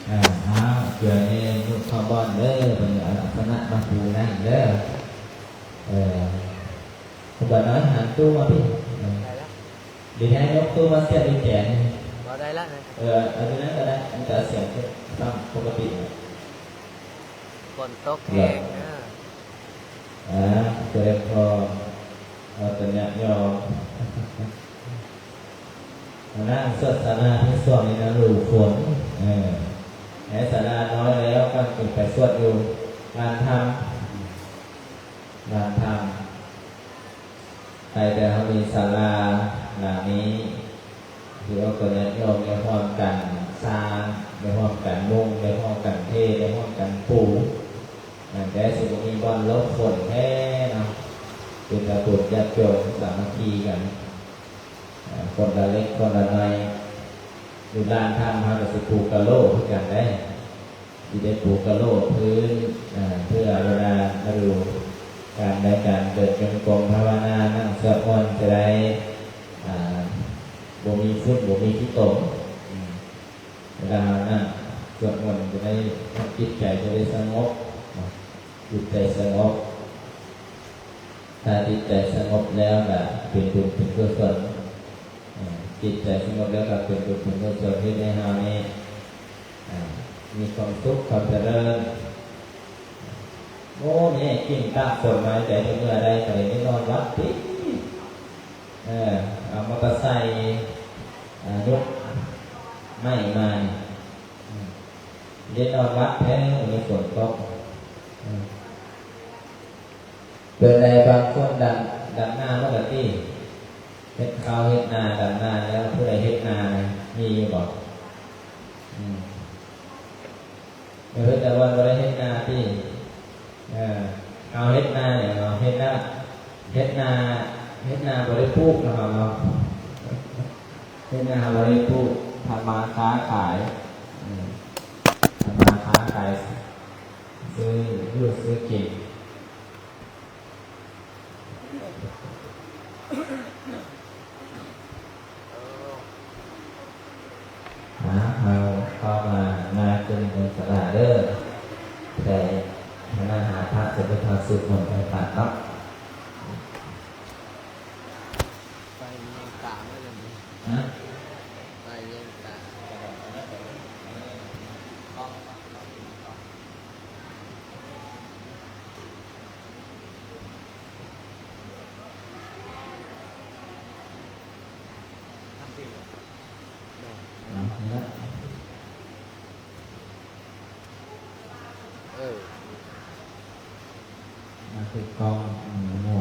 ອ່າ ເອົາ ເທື່ອນີ້ນຸບເຂົ້າບ່ອນເດີ ເພິ່ນເອົາອາສະນະມາປູໃຫ້ເດີ. ເອີ ຄຸນບ່າວນ້ອຍ ຫັນຕູ້ມາພີ້. ເອີ ໄດ້ລະ ເດີ ໃຫ້ຍົກຕູ້ມາສຽບອີກແຈນ. ບໍ່ໄດ້ລະ ເອີ ເອົາຢູ່ນັ້ນກໍໄດ້ ມັນກໍສຽງຄືຕາມປົກກະຕິ. ຝົນຕົກແຮງເດີ. ອ່າ ຈະໄດ້ພໍເອົາແຕ່ຍາດໂຍມ ນັ່ງສວດສາລາທີ່ຊ່ວງນີ້ນະ ລະດູຝົນ. ເອີ ໃນສາລານ້ອຍແລ້ວ ກໍຈຶ່ງໄປສວດຢູ່ລານທຳ ລານທຳ. ໃຜແຕ່ເຮົາມີສາລາຫຼັງນີ້ ຖືວ່າກໍຍາດໂຍມໄດ້ຮ່ວມກັນສ້າງ, ໄດ້ຮ່ວມກັນມຸງ, ໄດ້ຮ່ວມກັນເທ, ໄດ້ຮ່ວມກັນປູ. ອັນແທ້ຊິບໍ່ມີບ່ອນຫຼົບຝົນແທ້ເນາະ, ເປັນຕາບຸນຍາດໂຍມສາມັກຄີກັນ ອາ ຄົນລະເລັກຄົນລະນ້ອຍ. ຢູ່ລານທຳເຮົາກໍຊິປູກະໂຫຼຄືກັນເດ້. ຊິໄດ້ປູກະໂຫຼພື້ນ ເພື່ອເວລາລະດູການໃດການເດີນຈົງກົມພາວະນາ ນັ່ງສວດມົນຈະໄດ້ ອ່າ ບໍ່ມີຝຸ່ນ ບໍ່ມີຂີ້ຕົມ. ເວລາເຮົານັ່ງສວດມົນຈະໄດ້ ຈິດໃຈຈະໄດ້ສະຫງົບເນາະ, ຈິດໃຈສະຫງົບ. ຖ້າຈິດໃຈສະຫງົບແລ້ວກໍເປັນບຸນເປັນກຸສົນ. ເອີ ຈິດໃຈສະຫງົບແລ້ວກໍເປັນບຸນເປັນກຸສົນ ເຮັດໃຫ້ເຮົານີ້ ອ່າ ມີຄວາມສຸກຄວາມຈະເລີນ. ໂອ້ ແມ່ກິນຕາກຝົນມາແຕ່ເມື່ອໃດກໍໄດ້ນອນຫຼັບຕິ ເອີ ເອົາມໍເຕີໄຊ ອ່າ ຍົກໄມ້ມານີ້ ອືມ ໄດ້ນອນຫຼັບແທ້ ມື້ນີ້ຝົນຕົກ. ເອີ ເປັນໃດບາງຄົນດຳ ດຳນາໝົດລະຕິ? ເຮັດເຂົ້າເຮັດນາ ດຳນາແລ້ວ ຜູ້ໃດເຮັດນານະ ມີຢູ່ບໍ່? ອືມ ເຮັດແຕ່ວ່າບໍ່ໄດ້ເຮັດນາຕິ? ເອີ ເຮົາເຮັດນາແຫຼະເນາະ ເຮັດນາ ເຮັດນາ ເຮັດນາບໍ່ໄດ້ປູກເນາະ ເຮົາເນາະ ເຮັດນາບໍ່ໄດ້ປູກ ທຳມາຄ້າຂາຍ. ອືມ ທຳມາຄ້າຂາຍ ຊື້ຢູ່ຊື້ກິນ. ຫາ ເຮົາເຂົ້າມາໜ້າຂຶ້ນບົນສາລາເດີ ແຕ່ມາໜ້າຫາພະ ຈະເປັນພະສູດມົນໃຫ້ພະເນາະ. ໄປແຍງຕາມາເລີຍ ຮະ? ໄປແຍງຕາ. ເອີ ມາຖືກກ້ອງ ໝູ່.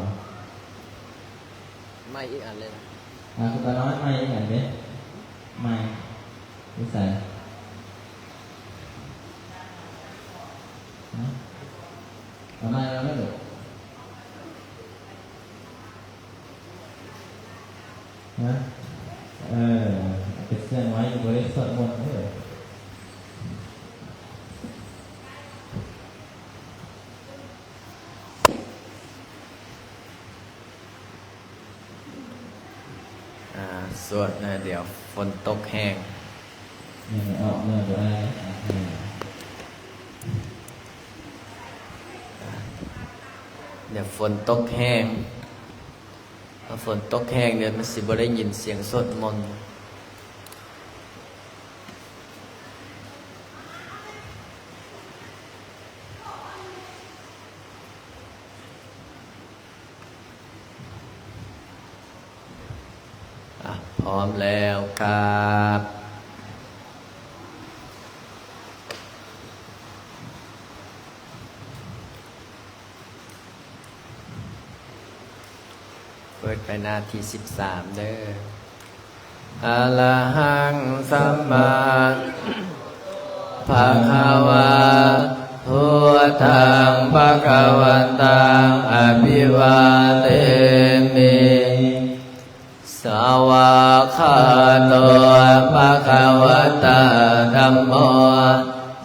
ໄມ້ອີກອັນເລີຍນະ. ອ່າ ຄຸນຕານ້ອຍ ໄມ້ອີກອັນເດ້. ໄມ້ຢູ່ໃສ? ຮະ? ເອົາໄມ້ມາແລ້ວເດີ. ຮະ? ເອີ ເອົາໄປເຊື່ອງໄວ້ ບໍ່ໄດ້ສວດມົນເດີ. ອ່າ ສວດນະ ດຽວຝົນຕົກແຮງ ຍັງອອກເມືອງບໍ່ໄດ້. ດຽວຝົນຕົກແຮງ ຖ້າຝົນຕົກແຮງ ດຽວມັນຊິບໍ່ໄດ້ຍິນສຽງສວດມົນ. ອ່ະ ພ້ອມແລ້ວຄັບ ເປີດໄປໜ້າທີສິບສາມເດີ. ອະລະຫັງ ສຳມາ ພະຄະວາ ພຸດທັງ ພະຄະວັນຕັງ ອະພິວາເທມິ. ສະວາກຂາໂຕ ພະຄະວະຕາ ທຳໂມ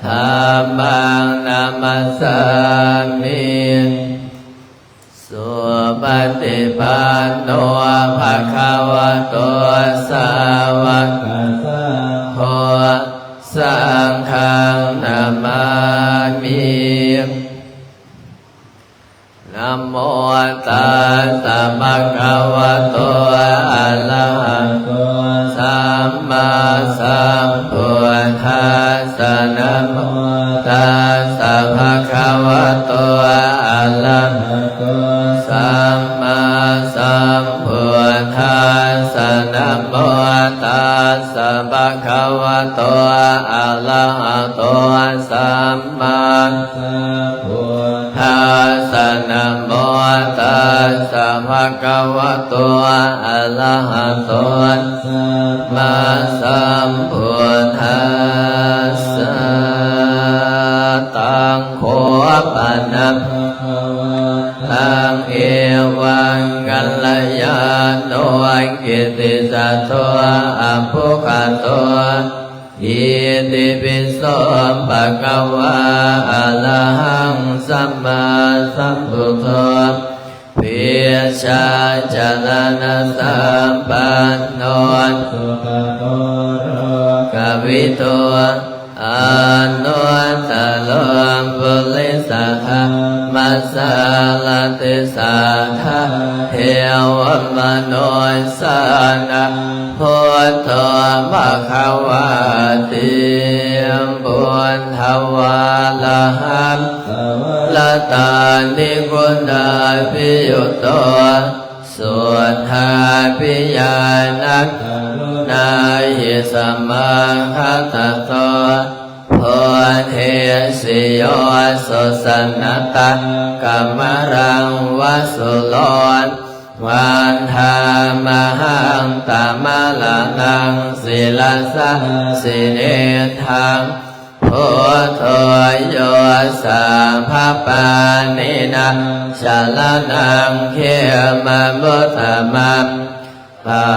ທຳມັງ ນະມັດສາມິ. ສຸປະຕິປັນໂນ ພະຄະວະໂຕ ສາວະກະສັງໂຄ ສັງຄັງ ນະມາມິ. ນະໂມ ຕັດສະ ພະຄະວະໂຕ ອະລະຫະໂຕ ສຳມາສຳພຸດທັດສະ. ສະ ນະໂມຕັດສະ ພະຄະວະໂຕ ອະລະຫະໂຕ ສຳມາສຳພຸດທັດສະ ນະໂມຕັດສະ ພະຄະວະໂຕ ອະລະຫະໂຕ ສຳມາສຳພຸດທັດສະ ນະໂມຕັດສະ ພະຄະວະໂຕ ອະລະຫະໂຕ ສຳມາສຳພຸດທັດສະ ຕັງໂຄ ປະນະ ພະຄະວະຕັງ ເອວັງ ກັນລະຍາໂນ ກິດຕິສະໂຕ ອະປຸກຂະໂຕ ອິຕິປິໂສ ພະຄະວາ ອະລະຫັງ ສຳມາສຳພຸດໂທ ວິຊາຈາລະນະສຳປັນໂນ ສຸກະໂຕ ໂລກະວິທູ ອະນຸດຕະໂລ ປຸລິສະທຳມະສາລະຕິ ສັດທາເທວະມະນຸດສານັງ ພຸດໂທ ພະຄະວາຕິ ບຸນທະວາລະຫັງ ສະວາລະຕານິ ກຸນາພິຍຸດໂຕ ສຸດທາພິຍານະ ກະລຸນາຫິ ສະມັງຄະຕະໂຕ ໂພເທສິໂຍ ໂສສະນະຕັງ ກະມະລັງ ວະສຸໂລ ວັນທາມະຫັງ ຕະມະລະນັງ ສິລະສາສິເນນທັງ ພຸດໂທ ໂຍ ສະພະປານິນັງ ສະລະນັງ ເຂມະມຸດຕະມັງ ປະ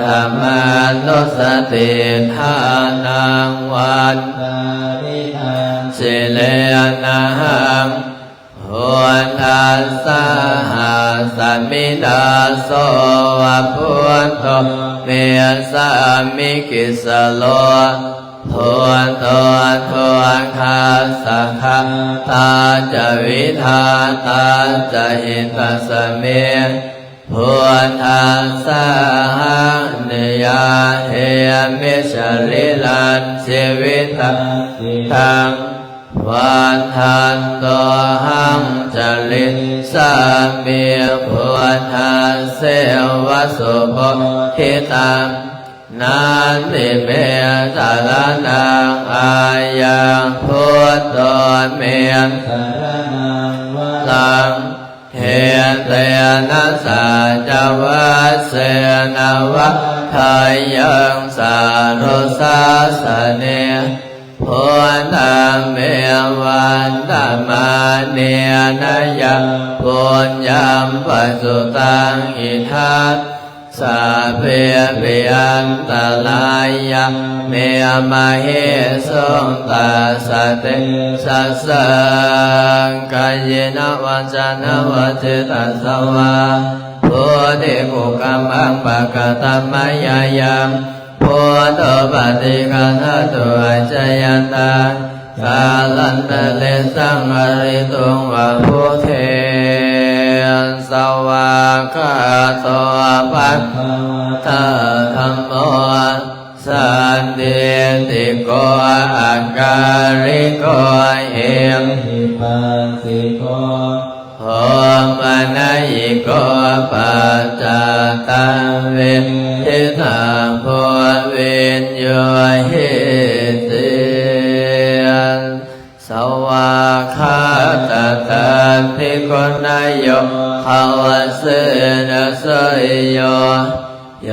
ຖະມານຸສະຕິຖານັງ ວັນທາມິທັງ ສິເລນະຫັງ ພຸດທັດສະ ຫາສະມິດາ ໂສ ວະ ພຸດໂທ ເມ ສາມິ ກິດສະໂລ ພຸດໂທ ທຸກຄັດສະ ຄະຕາ ຈະ ວິທາຕາ ຈະ ຫິຕັດສະເມ ພຸດທັດສະ ຫານິຍາ ເທ ມິ ສະລີລັງ ຊີວິຕັງ ສິດທັງ ວັດທັນໂຕ ຫັງ ຈະລິສາມິ ພຸດທັດເສວະ ສຸໂພທິຕັງ ນັນທິເມ ສະລະນັງ ອາຍັງ ພຸດໂທ ເມ ສະລະນັງ ວະລັງ ເທ ເຕ ນະ ສະ ຈະ ວັດ ເສ ນະ ວັດທະຍັງ ສາທຸ ສາສະເນ ພຸດທັງ ເມ ວັດຕະມາເນ ນະ ຍັງ ປຸນຍັງ ປະສຸຕັງ ອິທັດສະ ເພ ປິ ອັນຕະລາຍັງ ເມ ມະເຫ ສຸງ ຕັດສະ ເຕ ສະ ສັງ ກາເຍນະ ວາຈານະ ວະ ເຈຕະສະ ວາ ໂພ ເດ ກຸກະມັງ ປະກະຕະມະຍາຍັງ ພຸດໂທ ປະຕິກະນະຕຸ ອາຈະຍັນຕັງ ກາລັນຕະເລ ສັງຫະລິຕຸງ ວາ ພຸດເທ ສະ ວາກຂາໂຕ ພະຄະວະຕາ ທຳໂມ ສັນທິຕິໂກ ອາກາລິໂກ ເອຫິປັດສິໂກ ໂອປະນະຍິໂກ ປັດຈັດຕັງ ເວທິຕາໂພ ວິນຍູຫິຕິ ສະວາຄາຕະຕັງ ພິກຂຸນະໂຍ ພະວະເສນະ ສຸລິໂຍ ໂຍ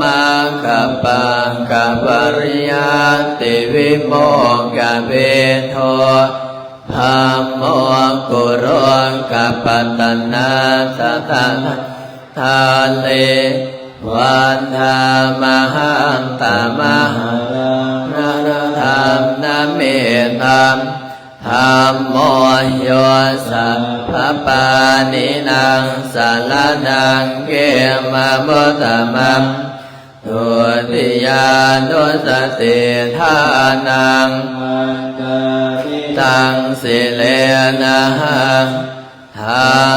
ມັກຂະປັງຄະປະລິຍັດຕິ ວິໂມກຂະເບໂທ ທຳໂມ ກຸໂລກະປັດຕະນາ ຕະຕະນະທາເລ ວັນທາມະຫັງ ຕະມະຫະລັງ ນະນະທຳນະເມຕັງ ທຳໂມ ໂຍ ສະພະປານິນັງ ສະລະນັງ ເຂມະມຸດຕະມັງ ທຸຕິຍານຸສະຕິຖານັງ ວັນທາມິທັງ ສິເລນະຫັງ ທ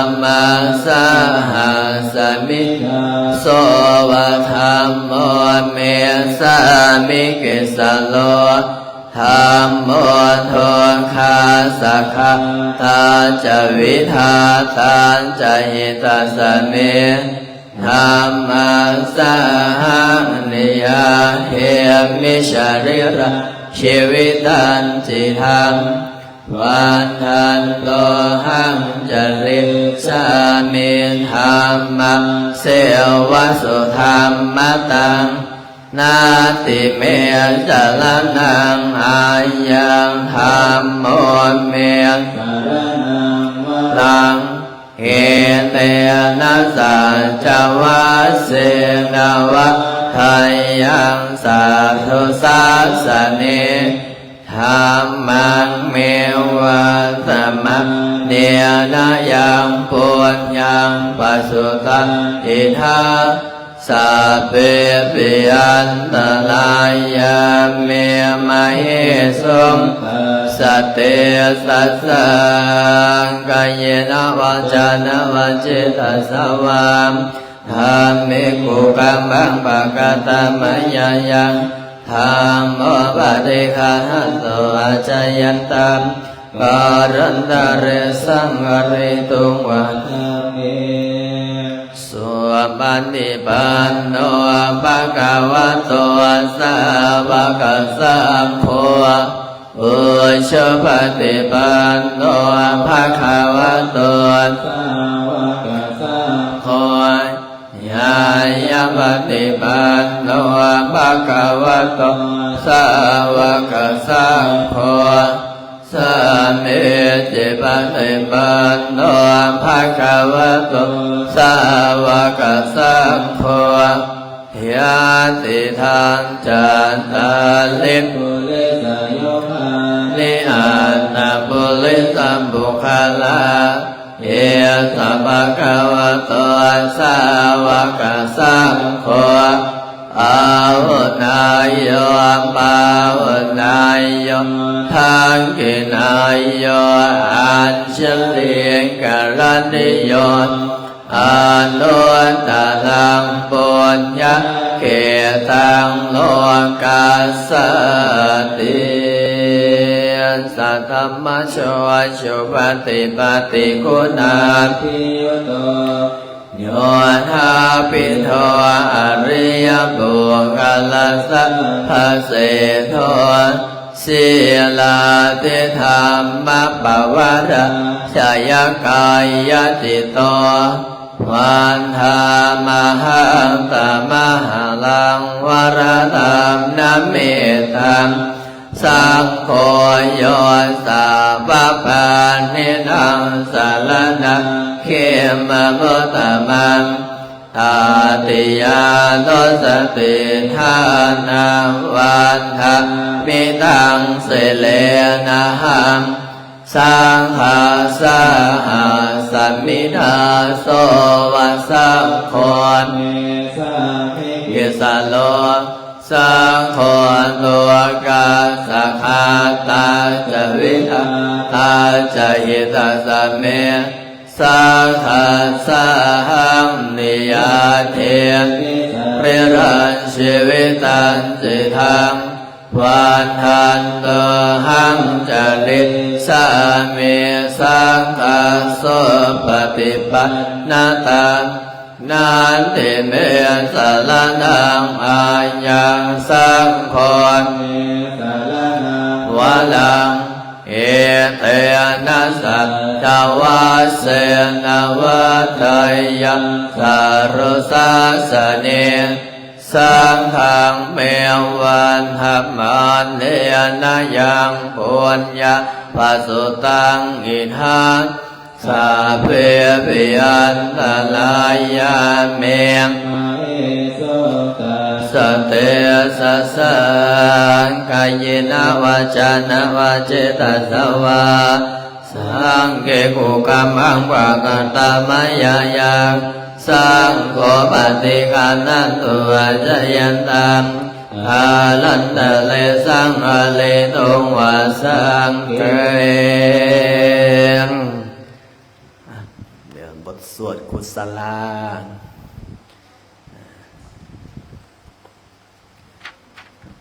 ຳມັງ ສະຫັດສະມິດຕາ ໂສ ວະ ທຳໂມ ເມ ສາມິ ກິດສະໂລ ທຳໂມ ທຸກຂະສະຂະຕາ ຈະວິທາຕາ ຈະຫິຕັດສະມິ ທຳມັດສະຫັງ ນິຍາເທມິ ຊະຣີຣາ ຊີວິຕັນ ຈິທັງ ວັດທັນໂຕ ຫັງ ຈະລິສາມິ ທຳມັງ ເສວະ ສຸທຳມະຕັງ ນາຕິເມ ສະລະນັງ ອາຍັງ ທຳໂມ ເມ ສະລະນັງ ວະລັງ ເອເຕນະ ສັດຈະວັດເສນະ ວັດທະຍັງ ສາທຸສາສະເນ ທຳມັງ ເມ ວັດສະມະເນນະ ຍັງ ປຸນຍັງ ປະສຸຕັງ ອິທາ ສັບເປ ປິ ອັນຕະລາຍາ ເມ ມະເຫ ສຸງ ຕັດສະ ເຕ ສັດສາ ກາເຍນະ ວາຈານະ ວະຈີ ທັດສະວາ ທຳມິ ກຸກຳມັງ ປະກະຕະມະຍາຍັງ ທຳໂມ ປະຕິກະຖາໂຕ ອາຈະຍັນຕັງ ກາລັນຕະເຣ ສັງວະເຣຕຸງ ວະທຳມິ ສຸປະຕິປັນໂນ ພະຄະວະໂຕ ສາວະກະສັງໂຄ ອຸຊຸປະຕິປັນໂນ ພະຄະວະໂຕ ສາວະກະສັງໂຄ ຍາຍະປະຕິປັນໂນ ພະຄະວະໂຕ ສາວະກະສັງໂຄ ສາມີຈິປະຕິປັນໂນ ພະຄະວະໂຕ ສາວະກະສັງໂຄ ຍະຕິທັງ ຈັດຕາລິ ປຸລິສະຍຸກຂານິ ອັດຕະປຸລິສະບຸກຄະລາ ເອສະ ພະຄະວະໂຕ ສາວະກະສັງໂຄ ອາຫຸນາໂຍ ປາຫຸນາໂຍ ທັກຂິນາໂຍ ອັນຊະລີກະລະນິໂຍ ອະນຸດຕະລັງ ປຸນຍະເຂຕັງ ໂລກັດສາຕິ ສະທຳມະໂຊ ສຸປະຕິປັດຕິຄຸນາພິຍຸດໂຕ ໂຍທາປິໂທ ອະລິຍະປຸກຄະລະສະພະເສໂທ ສີລາທິທຳມະປະວາລາ ຊະຍະກາຍະຈິດໂຕ ວັນທາມະຫັງ ຕະມະຫະລັງ ວະລະທຳນະມິດຕັງ ສັງໂຄ ໂຍ ສາວະປານິນັງ ສະລະນັງ ເຂມະມຸດຕະມັງ ຕະຕິຍານຸສະຕິຖານັງ ວັນທາມິຕັງ ສິເລນະຫັງ ສັງຄາສະຫະສະມິດາ ໂສ ວະສັງໂຄ ເມ ສາມິ ກິດສະໂລ ສັງໂຄ ໂລກັດສະຄາຕາ ຈະວິທາຕາ ຈະຫິຕັດສະເມ ສັງຄາສະຫັງ ນິຍາເທ ຣິລັງ ຊີວິຕັງ ຈິຕັງ ວັນທັນໂຕ ຫັງ ຈະລິສາມິ ສັງຄາ ສຸປະຕິປັນນະຕັງ ນັດຖິເມ ສະລະນັງ ອາຍັງ ສັງໂຄ ເມ ສະລະນັງ ວະລັງ ເອເຕນະ ສັດຈະວັດເສນະ ວັດທະຍັງ ສາທຸສາສະເນ ສັງຄັງ ເມ ວັດທະມາເນນະ ຍັງ ປຸນຍະປະສຸຕັງ ອິທາ ສັບເພ ປິ ອັນຕະລາຍາ ເມ ມະເຫ ສຸ ຕັດສະ ເຕ ສະສາ ກາເຍນະ ວາຈານະ ວະຈີ ທັດສະວາ ສັງເກ ກຸກຳມັງ ປະກະຕະມະຍາຍັງ ສັງໂຄ ປະຕິກະຖາໂຕ ອາຈະຍັນຕັງ ກາລັນຕະເລ ສັງວະເຣຕຸງ ວະສັງເກ ເລື່ອງບົດສວດຄຸສະລາ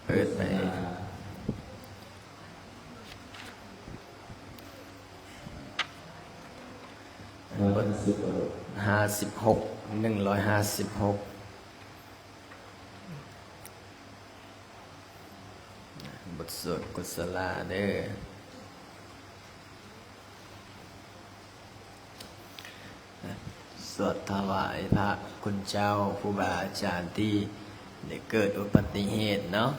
ເປີດໄປ. ບົດຫ້າສິບຫົກ ໜຶ່ງຮ້ອຍຫ້າສິບຫົກ ບົດສວດກຸດສະລາເດີ. ສວດຖວາຍພະຄຸນເຈົ້າ ຄູບາອາຈານທີ່ໄດ້ເກີດອຸບັດຕິເຫດເນາະ.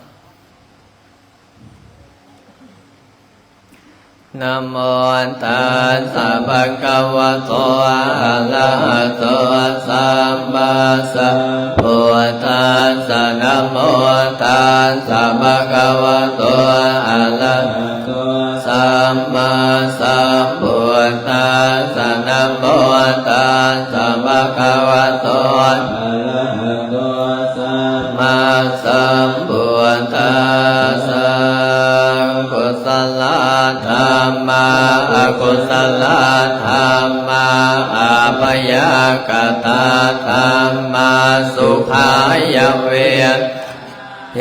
ນະໂມຕັດສະ ພະຄະວະໂຕ ອະລະຫະໂຕ ສຳມາສຳພຸດທັດສະ ນະໂມຕັດສະ ພະຄະວະໂຕ ອະລະຫະໂຕ ສຳມາສຳພຸດທັດສະ ນະໂມຕັດສະ ພະຄະວະໂຕ ອະລະຫະໂຕ ສຳມາສຳພຸດທັດສະ ກຸສະລະທຳມາ ອະກຸສະລະທຳມາ ອາພະຍາກະຕາທຳມາ ສຸຂາຍະເວທະ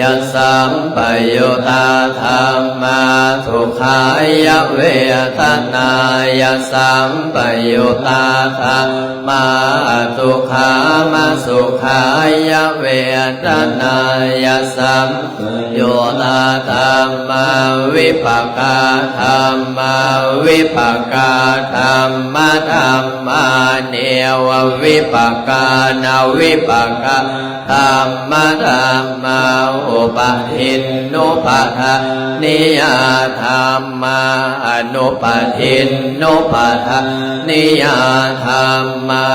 ຍະສຳປະຍຸດຕາທຳມາ ທຸກຂາຍະເວທະນາຍະສຳປະຍຸດຕາທຳມາ ອະທຸກຂາມະສຸຂາຍະເວທະນາຍະສຳປະຍຸດຕາທຳມາ ວິປາກາທຳມາ ວິປາກາທຳມະທຳມາ ເນວະວິປາການະວິປາກາ ທຳມະທຳມາ ອຸປະທິນນຸປະທານິຍາທຳມາ ອະນຸປະທິນນຸປະທານິຍາທຳມາ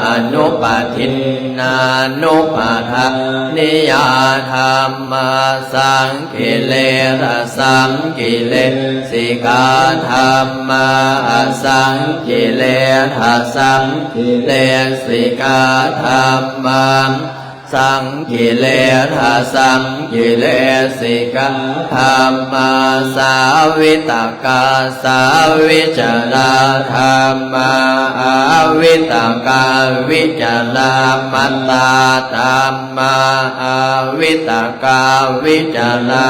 ອະນຸປະທິນນານຸປະທານິຍາທຳມາ ສັງກິເລທະສັງກິເລ ສິກາທຳມາ ອະສັງກິເລທະສັງກິເລສິກາທຳມາ ສັງກິເລທະສັງກິເລສິກາທຳມາ ສາວິຕະກາສາວິຈາລາທຳມາ ອາວິຕະກາວິຈາລາມັດຕາທຳມາ ອາວິຕະກາວິຈາລາ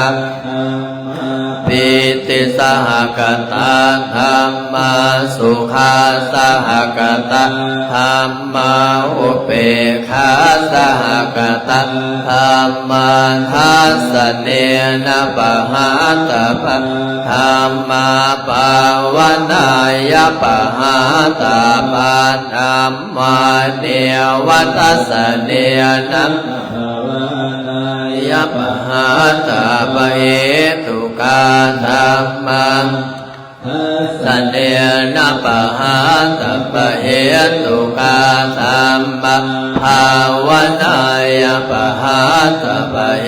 ປີຕິສະຫະກະຕາທຳມາ ສຸຂາສະຫະກະຕາທຳມາ ອຸເປກຂາສະຫະກະຕາທຳມາ ທັດສະເນນະປະຫາຕະປາທຳມາ ພາວະນາຍະປະຫາຕະປາທຳມາ ເນວະທັດສະເນນະ ຍະປະຫາຕະປະເຫຕຸກາທຳມາ ທັດສະເນນະປະຫາຕະປະເຫຕຸກາທຳມາ ພາວະນາຍະປະຫາຕະປະເຫ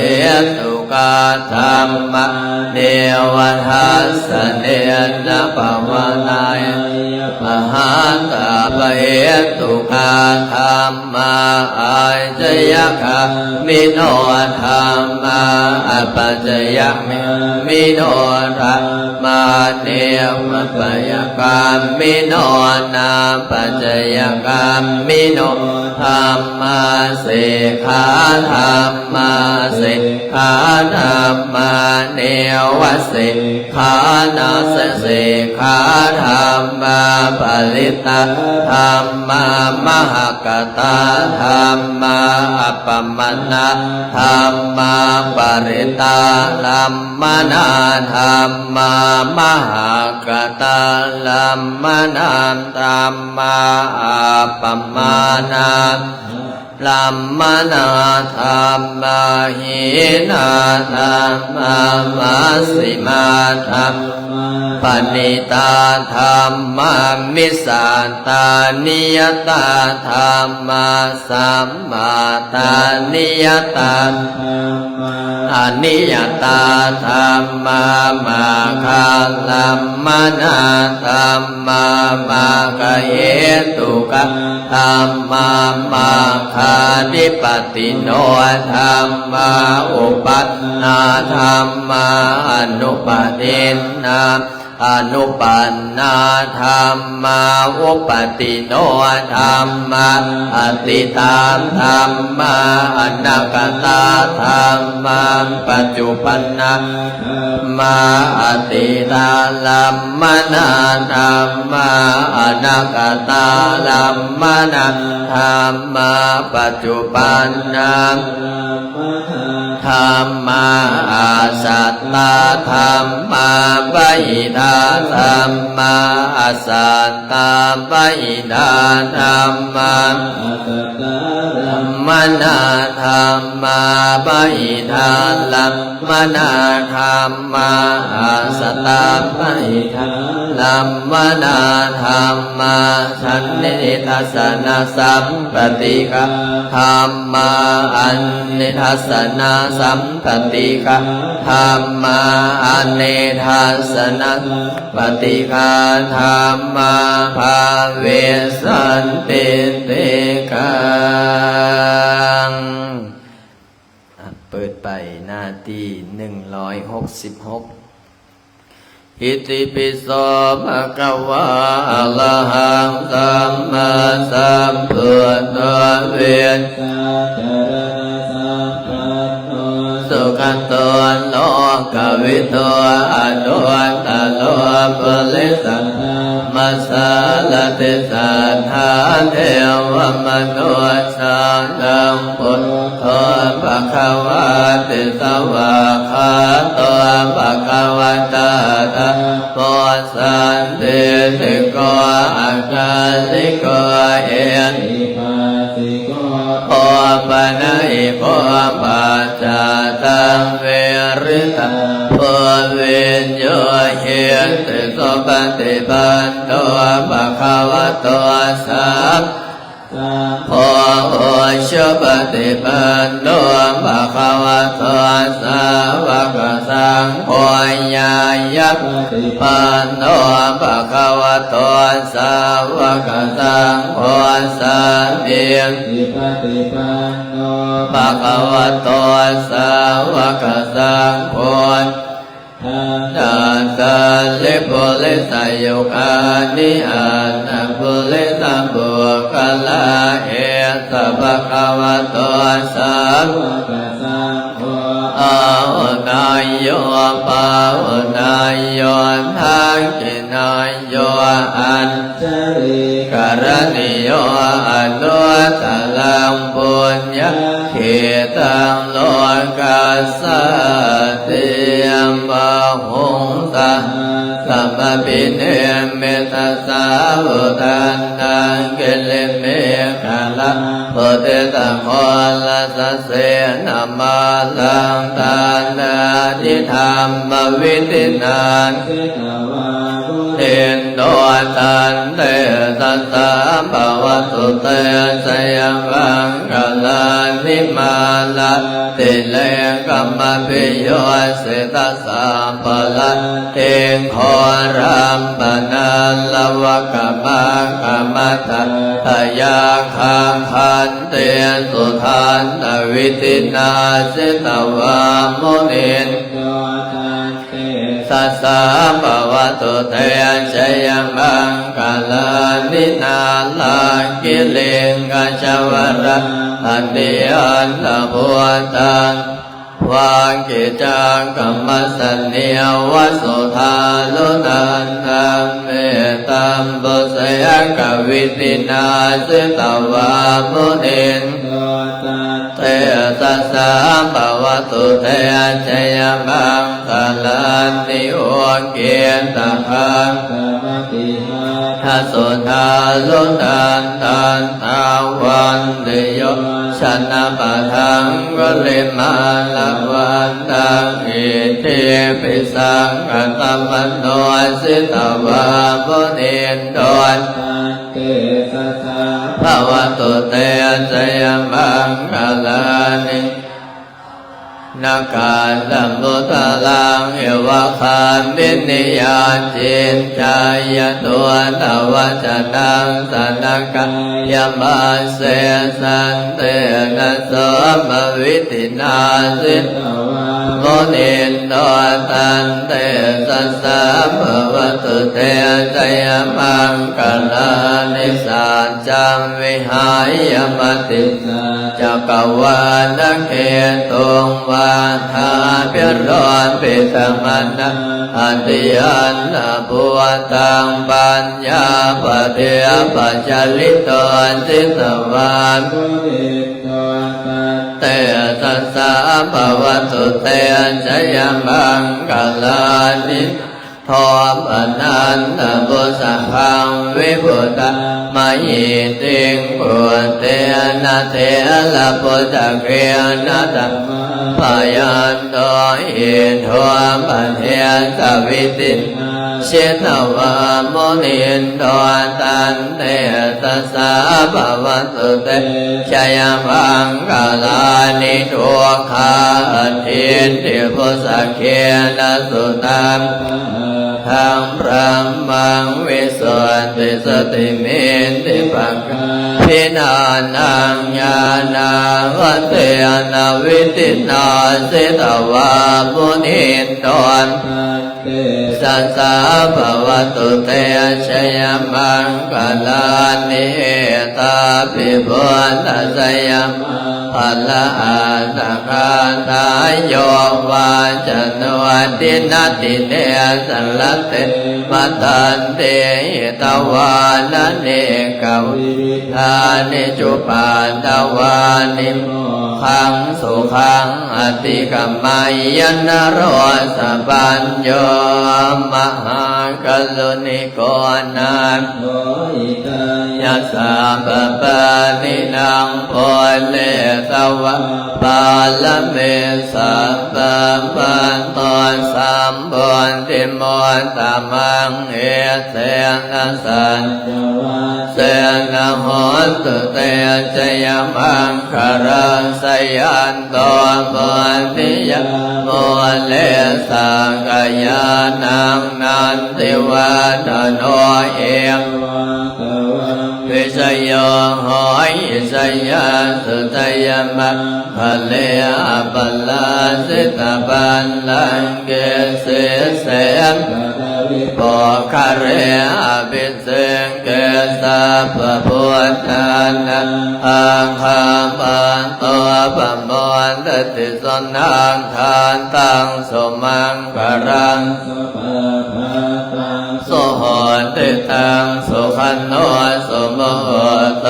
ຕຸກາທຳມາ ເນວະທັດສະເນນະປະວະນາຍະປະຫາຕະປະເຫຕຸກາທຳ ມາ ອາຈະຍະກາມິໂນທຳມາ ອະປັດຈະຍະກາມິໂນທຳມາ ເນວະປັດຈະຍະກາມິໂນ ນາປັດຈະຍະກາມິໂນທຳມາ ເສກຂາທຳມາ ເສກຂາທຳມາ ເນວະເສກ ຂານາ ເສກຂາທຳມາ ປະລິດຕາທຳມາ ມະຫະກະຕາທຳມາ ອັບປະມານາທຳມາ ປະລິດຕາລັມມະນາທຳມາ ມະຫະກະຕາລັມມະນາທຳມາ ອັບປະມານາ ລັມມະນາທຳມາ ຮີນາທຳມາ ມັດສິມາທຳມາ ປະນີຕາທຳມາ ມິສສາຕານິຍະຕາທຳມາ ສາມມາຕານິຍະຕາທຳມາ ອະນິຍະຕາທຳມາ ມາຄາລັມມະນາທຳມາ ມາຄະເຫຕຸກາ ທຳມາ ມັກຄາທິປະຕິໂນທຳມາ ອຸປະນາທຳມາ ອະນຸປະທິນນາ ອະນຸປັນນາທຳມາ ອຸປະຕິນນະທຳມາ ອະດີຕະທຳມາ ອະນາກະຕະທຳມາ ປັດຈຸບັນນະທຳມາ ອະດີຕາລັມມະນາທຳມາ ອະນາກະຕາລັມມະນາທຳມາ ປັດຈຸບັນນາ ທຳມາ ອາສັດຕາທຳມາ ບະຫິທາທຳມາ ອາສັດຕາບະຫິທາທຳມາ ອາສັດຕາລັມມະນາທຳມາ ບະຫິທາລັມມະນາທຳມາ ອາສັດຕາບະຫິທາລັມມະນາທຳມາ ສັນນິທັດສະນະສຳປະຕິກາທຳມາ ອະນິທັດສະນະສຳປະຕິກາທຳມາ ອະເນທັດສະນະສຳປະຕິກາທຳມາ ພະວິສັນຕິຕິກາງ. ເປີດໄປໜ້າທີໜຶ່ງຮ້ອຍຫົກສິບຫົກ. ອິຕິປິໂສ ພະຄະວາ ອະລະຫັງ ສຳມາສຳພຸດໂທ ວິຊາຈະລະນະສຳປັນໂນ ສຸກະໂຕ ໂລກະວິທູ ອະນຸດຕະໂລ ປຸລິສະທຳມະສາລະຖິ ສັດຖາເທວະມະນຸດສານັງ ພຸດໂທ ພະຄະວາຕິ ສະຫວາກຂາໂຕ ພະຄະວະຕາ ທຳໂມ ສັນທິຕິໂກ ອາກາລິໂກ ເອຫິປັດສິໂກ ໂອປະນະຍິໂກ ປັດຈະຕັງ ວິລິຕະ ພູວິນຍູ ຫິຕິ ສຸປະຕິປັນໂນ ພະຄະວະໂຕ ສາ ໂອ ໂອ ສຸປະຕິປັນໂນ ພະຄະວະໂຕ ສາວະກະສັງໂຄ ຍາຍະປະຕິປັນໂນ ພະຄະວະໂຕ ສາວະກະສັງໂຄ ສາມີ ປະຕິປັນໂນ ພະຄະວະໂຕ ສາວະກະສັງໂຄ ທາດາສາລິ ປຸລິສະຍຸຄານິ ອັດຖະປຸລິສະບຸກຄະລາ ເອສະ ພະຄະວະໂຕ ສາວະກະສັງໂຄ ອາຫຸນາຍໂຍ ປາຫຸນາຍໂຍ ທັກຂິນາຍໂຍ ອັນ ຊະລີກະລະນິໂຍ ອະນຸດຕະລັງປຸນຍະຂິດຕັງ ໂລກັດສາຕິ ບາຫຸງສະຫັດສະມະພິນິມມິດຕະສາວຸທັນຕັງ ກິລິເມຂະລະ ປຸດຕິຕະໂຄລະສະເສນະມາລັງ ທານາທິທຳມະວິທິນາ ສິຕະວາມຸນິນໂດ ຕັນເຕຊະສາ ພະວະຕຸເຕ ຊະຍະມັງຄະລານິ ມາລາຕິເລກະມະພິໂຍຊະຕະສາບພະລັດຖິງ ໂຄລັມປະນາລະວະກະມັງຄະມະທາດທະຍາຄັງ ຂັນຕິສຸທັນຕະວິທິນາ ສິຕະວາມຸນິນໂດ ຕັນເຕຊະສາ ພະວະຕຸເຕ ຊະຍະມັງຄະລານິ ນາລັງກິລິງກະຊະວະລາພະຕິ ອັນຕະພູຕັງ ວັງກິຈັງກະມະສະເນວະ ສຸທາລຸນັນຕັງ ເມຕຕາມບຸເສຍກະວິທິນາ ສິຕະວາມຸນິນໂດ ຕັນເຕຊະສາ ພະວະຕຸເຕ ຊະຍະມັງຄະລານິ ອຸກິດຕະຄັງ ຄະມະຕິຫານະ ສຸທາລຸນັນຕັນ ທາວັນຕິໂຍ ຊະນະປະທັງກຸລິມາລະວັນຕັງ ອິດທິພິສັງຄະຕະມະໂນ ສິຕະວາມຸນິນໂດ ຕັນເຕຊະສາ ພະວະຕຸເຕ ຊະຍະມັງຄະລານິ ນະກາສະມຸດຕະລັງ ເອວະຄາມິນິຍາຈິນຈາຍະ ທຸດຕະວັດຈະນັງ ສະນະກາຍະ ມາເສ ສັນເຕນະ ໂສມະວິທິນາ ສິຕະວາ ມຸນິນໂດ ຕັນເຕຊະສາ ພະວະຕຸເຕ ຈະຍະມັງກະລານິ ສັດ ຈັງວິຫາຍະ ມະຕິສາ ຈັກກະວານະເກຕຸງ ວາທາພິໂລມປິຕະມະນາ ອະຕິອັນນະພູຕັງ ປັນຍາປະເທປະຈາລິໂຕ ສິດຕະວາ ເຕຊະສາ ພະວະຕຸເຕ ຈະຍະມັງກະລານິ ໂທປະນັນຕະບຸດສະພັງ ວິພຸດທະມະຫິຕິງ ປຸດເຕນະເຖລະປຸດຕະເກນະ ຕະມາພະຍັນໂຕ ອິດຖູປະເທສະວິທິນາ ສິດຕະວາ ມຸນິນໂດ ຕັນເຕຊະສາ ພະວະຕຸເຕ ຈະຍະມັງກະລານິ ທຸກຂາອະທິດຖິ ປຸດສະເກນະສຸຕັງ ທັງພຣະມັງ ວິສຸດທິສະຕິມິດທິປະກາພິນານັງ ຍານາວະເທນະ ວິທິນາ ສິດຕະວາ ມຸນິນໂດ ຕັນເຕຊະສາ ພະວະຕຸເຕ ຈະຍະມັງກະລານິ ເອຕາປິ ພຸດທະໄຊຍະມະ ພະລະອາສະກາທາ ໂຍວາຈະໂນ ດິນະດິເນ ສະລະເຕ ມະທັນຕິ ຫິຕະວານະເນກະວິທານິ ຈຸປາດຕະວານິ ໂມຄັງສຸຂັງ ອະຕິກະໄມຍະ ນະໂຣສະປັນໂຍ ມະຫາກະລຸນິ ໂກນາໂຖ ຫິຕາຍະ ສັບພະປານິນັງ ປຸນເນຕະວາ ປາລະເມ ສັບພະ ປະໂຕ ສຳໂພທິມຸດຕະມັງ ເອເຕນະ ສັດຈະວັດເສນະ ໂຫນຕຸເຕ ຈະຍະມັງຄະລັງ ຊະຍັນໂຕ ໂພທິຍາ ມູເລ ສັກກະຍານັງ ນັນ ຕິວັດທະໂນ ເອວັງຕະວັງ ວິຊະໂຍ ໂຫຫິ ຊະຍະສຸ ຊະຍະມະງຄະເລ ອະປະລາຊິຕະບັນລັງເກ ສີເສ ປະທະວິ ໂພຄະເລ ອະພິເສເກ ສັບພະພຸດທານັງ ອາຄາປະໂຕ ປະໂມທະຕິ ສຸນັງຄະຕັງ ສຸມັງຄະລັງ ສຸພະພາຕັງ ສຸໂຫຕິຕັງ ສຸຂະໂນ ສຸມຸໂຫໂຕ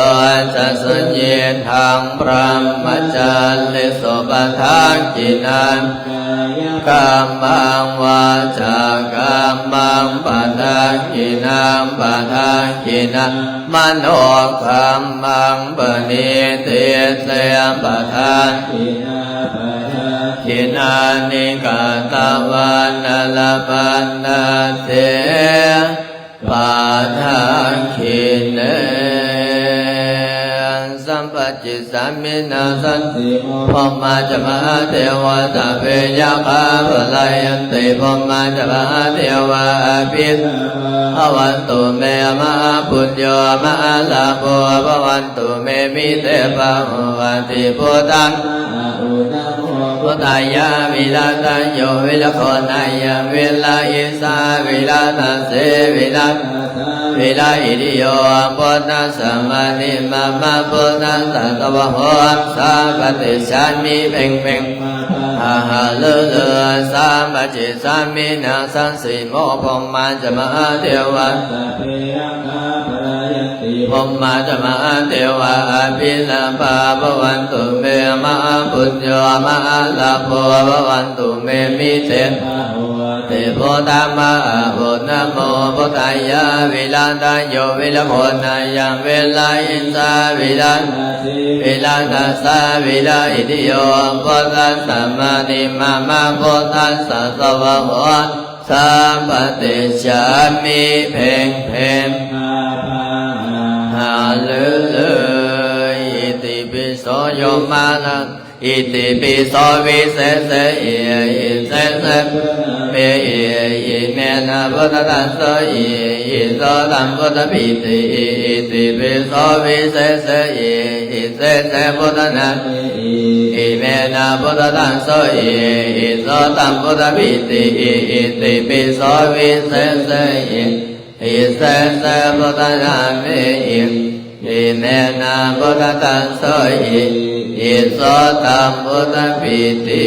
ຈະສຸຍິດທັງ ບຣະມະຈາລິສຸ ປະທັກກິນາ ກາຍະກຳມັງ ວາຈາກຳມັງ ປະທັກກິນາ ປະທັກກິນາ ມະໂນກຳມັງ ປະນິທິເຕ ປະທັກກິນາ ປະທັກກິນານິ ກະຕະວານາລະພັນຕາເຕ ປະທັກກິເນ ສຳປະຈິດສາມິນາສັນຕິໂມ ພົມມາຈະມະຫາເທວາ ສັບເພຍັກຂາພະລາຍັນຕິ ພົມມາຈະມະຫາເທວາ ອະພິສາພາ ພະວັນຕຸເມ ມະຫາປຸນໂຍ ມະຫາລາໂພ ພະວັນຕຸເມ ມິເຕພາຫຸ ອະທິພຸດທັງ ມະຫາອຸນະໂມ ພຸດທາຍາ ວິລະຕະໂຍ ວິລະໂຄນາຍັງ ວິລະອິດສາ ວິລະຕະເສ ວິລະຕະສາ ວິລະອິດທິໂຍ ພຸດທັດສະມະນິມະມະ ພຸດທັດສະສະວະໂຫ ສາປະຕິດສາມິ ເພັງເພັງ ຫາຫາລືລື ສາມະຈິດສາມິນາສັງ ຕິໂມ ພົມມາຈະມະຫາເທວາ ສັບເພຍັກຂາພະລາຍັນຕິ ພົມມາຈະມະຫາເທວາ ອະພິສາພາ ພະວັນຕຸເມ ມະຫາປຸນໂຍ ມະຫາລາໂພ ພະວັນຕຸເມ ມິເຕພາຫຸ ອະທິພຸດທາມະຫາອຸນະໂມ ພຸດທາຍາ ວິລະຕະໂຍ ວິລະໂຄນາຍັງ ວິລະອິດສາ ວິລະຕະ ວິລະຕະສາ ວິລະອິດທິໂຍ ພຸດທັດສະມະນິມະມະ ພຸດທັດສະສະວະໂຫ ສາປະຕິດສາມິ ເພັງເພັງ ຫາຫາລືລື ອິຕິປິໂສ ໂຍມະລະ Itipi so visesehi, visese buddhanāmehi, iminā buddhadaso hi, iso taṃ buddhapi ti. Itipi so visesehi, visese buddhanāmehi, iminā buddhadaso hi, iso taṃ buddhapi ti. Itipi so visesehi, visese buddhanāmehi, iminā buddhadaso hi, iso taṃ buddhapi ti.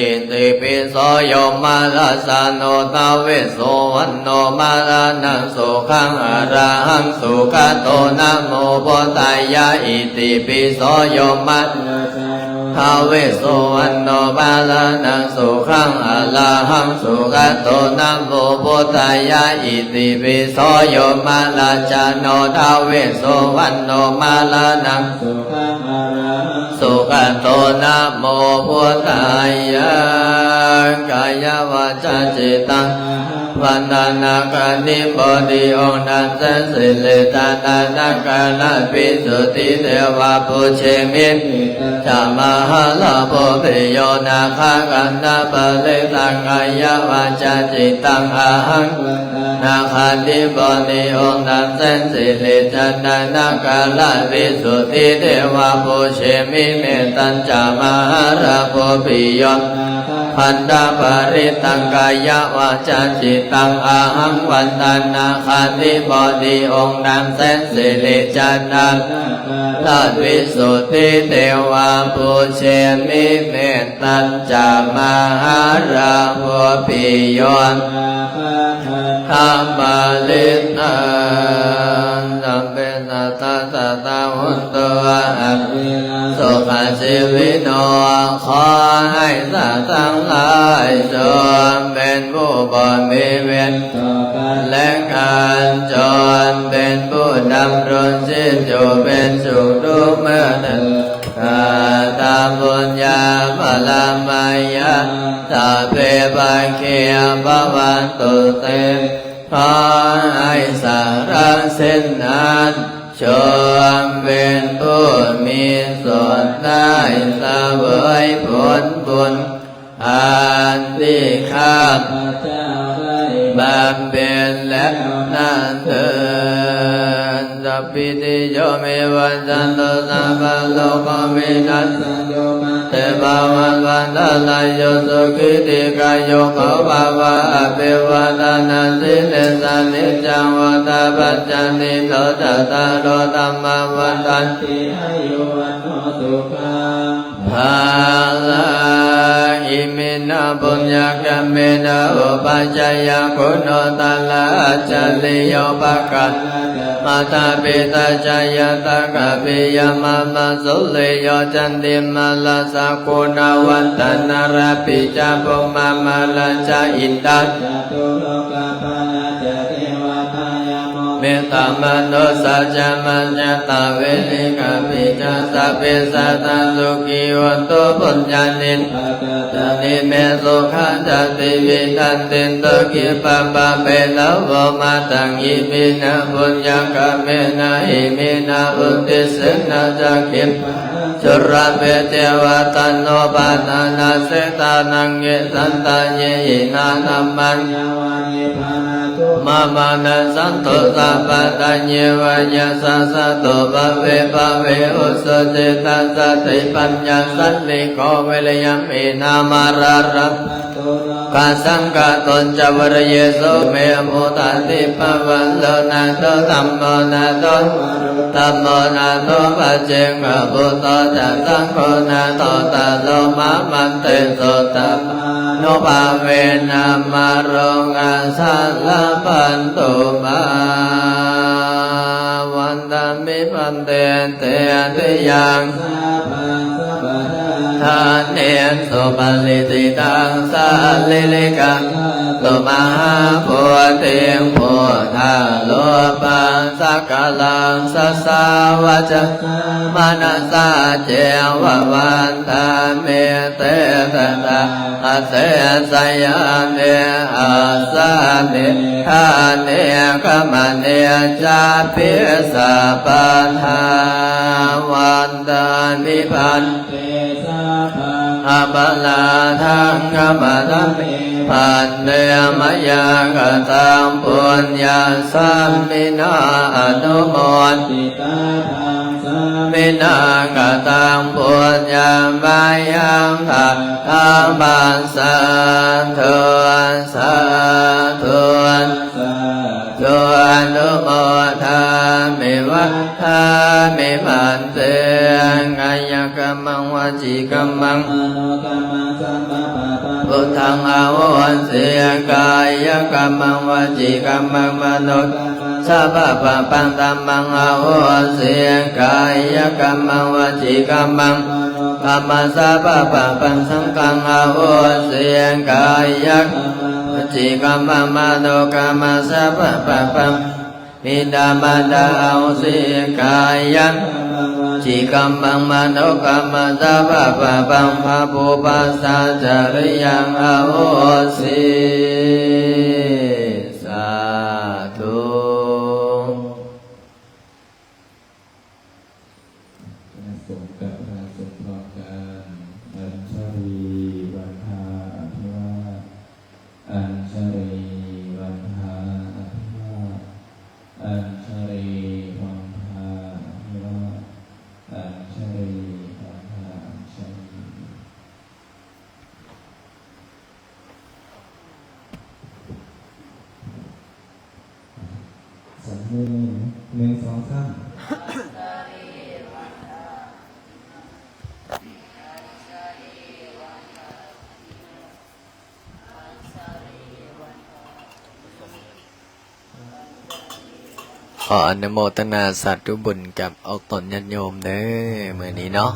Itipi so yo mārasanō ท้าว Vessuvaṇṇo, maraṇaṃ sukhaṃ arahaṃ sugato namo buddhāya. Itipi so yo mā ท้າວ ເວດສຸວັນໂນ ມະລະນະສຸຂັງ ອະລະຫັງ ສຸກະໂຕ ນະໂມ ບຸດທາຍະ ອິຕິປິໂສ ໂຍມະລາຊາໂນ ທ້າວ ເວດສຸວັນໂນ ມະລະນະສຸຂັງ ອະລະຫັງ ສຸກະໂຕ ນະໂມ ບຸດທາຍະ ກາຍະ ວາຈາ ຈິດຕັງ ວັນດະນາຄາທິບໍດີ ອົງນາແສນສິລິຈັນຕະນະຄາລາດ ວິສຸດທິເທວະ ປູເຊມິ ຈາມະຫາລາໂພ ປິໂຍ ນາຄາກັນນະປະລິຕັງ ກາຍະວາຈາຈິດຕັງອະຫັງ ນາຄາທິບໍດີ ອົງນາແສນສິລິຈັນຕະນະຄາລາດ ວິສຸດທິເທວະ ປູເຊມິ ເມຕັນຈາມະຫາລາໂພ ປິໂຍ ນາຄາ ພັນດາປະລິຕັງ ກາຍະວາຈາຈິດຕັງອະຫັງ ວັນດານາຄາທິບໍດີ ອົງນາແສນສິລິຈັນຕະນະຄາລາດ ວິສຸດທິເທວະ ປູເຊມິ ເມ ຕັນຈາມະຫາລາໂພ ປິໂຍ ນາຄາ ທັນທະປະລິຕັງ ສັບເພ ສັດທາ ສັດທາ ໂຫນຕຸ ອະວິວາ ສຸຂະຊີວິໂນ ຂໍໃຫ້ສັດທັງຫຼາຍ ຈົ່ງເປັນຜູ້ບໍ່ມີເວນຕໍ່ກັນແລະກັນ ຈົ່ງເປັນຜູ້ດຳລົງຊີບຢູ່ເປັນສຸກທຸກເມື່ອເທີ້ນ ກະຕະບຸນຍາບາລະມາຍາ ສັບເພ ພະເຄ ພະວັນຕຸ ເຕ ຂໍໃຫ້ສັດທັງເຊັ່ນນັ້ນ ຈົ່ງເປັນຜູ້ມີໂສດໄດ້ສະເຫວີຍຜົນບຸນ ອັນທີ່ຂ້າພະເຈົ້າໄດ້ບຳເພັນແລ້ວນັ້ນເທີ້ນ ສັບພິຕິໂຍ ວິວັດຊັນຕຸ ສັບພະໂລໂກ ວິນັດສະຕຸ ມາເຕ ພະວັດວັນຕະລາໂຍ ສຸຂີ ດີຄາຍຸໂກ ພະວະ ອະພິວາທະນະສີລິສະ ນິຈຈັງ ວຸດທາປັດຈາ ຍະໂຕ ຈັດຕາໂລ ທຳມາ ວັດທັນຕິ ອາຍຸ ວັນໂນ ສຸຂັງ ພະລັງ ອິມິນາ ປຸນຍະກຳເມນາ ອຸປັດຈະຍະຄຸໂນຕະລະ ອັດຈະລິໂຍປະກາລະ ມາຕາປິຕາຈະຍາຕາກະປິຍະມາມະສຸລິໂຍ ຈັນຕິມາລາສະກຸນາວັດຕະນາລາປິຈະ ພູມາມາລາຈະ ອິນທາຈະ ຈະຕຸໂລກະປາລາຈະ ເທວະຕາຍະໂມ ເມຕຕາມະນຸສາຈະ ມາຈະຕາເວລິກາປິຈະ ສັບເພສັດທາ ສຸຂີໂຫນຕຸ ປຸນຍານິ ກະຕານິ ເມ ສຸຂັງຈະ ຕິວິວັດທັນຕິ ສຸຂີພະວະ ອະພາເວນະ ໂວ ມາຕັງ ອິມິນາ ປຸນຍະກຳເມນະ ອິມິນາ ບຸດທິເສນະ ຈະກິບປະຫາ ຈຸລະເພ ເທວະຕານຸພາທານາ ເສຕານັງ ເກສັນຕາເຍ ຫິນາທຳມາ ຍະວານິ ພານະຕຸ ມາມານັດສັນຕຸ ສັບພະທາເຍວະ ຍະສາສະຕຸ ພະເວ ພະເວ ອຸສຸຈິຕາສະຕິປັນຍາ ສັນລິໂກ ວິລິຍະ ຫິນາມາລາລະພັນຕຸ ໂລກາສັງກະຕຸນຈະ ວະລະເຍສຸ ເມ ພຸດທາທິພາວັງ ໂລນາໂທ ທຳໂມນາໂທ ທຳໂມນາໂທ ປັດເຈກະພຸດໂທ ຈະ ສັງໂຄນາໂທ ຕະໂລມະ ມັນເຕ ໂສຕະປາ ນຸພາເວນາມາໂລກາສັງລະພັນຕຸມາ ວັນດາມິພັນເຕ ເຕ ຕິຍັງ ສາພັງ ສະພະທາ ທາເນນ ສຸປະລິດທິຕັງ ສະລີລິກັງ ທາຕຸ ມະຫາໂພທິງ ພຸດທາຣູປັງ ສະ ກະລັງສະສາວະຈະສາມະນະສາເຈວະວັນທາມິ ເຕສະຕາອະເສສະຍາມິ ອາສາມິ ທານິກະມະນີ ຊາພິສາປະທາ ວັນທາມິ ພັນເຕ ສະພັງອະປະລາທັງຂະມະສະມິ ພັນເຕ ມະຍັງກະຕັງປຸນຍັງສາມິນາ ອະນຸໂມທິຕາທັງສາມິນາ ກະຕັງປຸນຍັງມະຍັງກະຕັງ ພັນ ສາທຸ ສາທຸ ສາທຸ ອະນຸໂມທາມິ ວັດທາມິ ພັນເຕ ກາຍະກຳມັງ ວະຈີກຳມັງ ມະໂນກຳມັງ ສະບະປະປັງ ພຸດທັງອະໂຫສິ ກາຍະກຳມັງ ວະຈີກຳມັງ ມະໂນກຳມັງ ສະບະປະປັງ ທຳມັງອະໂຫສິ ກາຍະກຳມັງ ວະຈີກຳມັງ ມະໂນກຳມັງ ສະບະປະປັງ ສັງຄັງອະໂຫສິ ກາຍະກຳມັງ ວະຈີກຳມັງ ມະໂນກຳມັງ ສະບະປະປັງ ບິດາມານດາອະໂຫສິ ກາຍະກຳມັງ ວະຈີກຳມັງ ມະໂນກຳມັງ ສະບະປະປັງ ພະປູປະສາຈະລິຍັງອະໂຫສິ ສາທຸ. ສົມກັບພະສົມພອນກັນ ອັນຊະລີວັນທາອະພິວາດ ອັນຊະລີວັນທາອະພິວາດ ອັນຊະລີວັນທາອະພິວາດ ອັນຊະລີວັນທາ ອັນຊະລີ. ສອງມື ໜຶ່ງ ສອງ ສາມ. ຂໍອະນຸໂມທະນາສາທຸບຸນກັບອອກຕົນຍາດໂຍມເດີ້ ມື້ນີ້ເນາະ.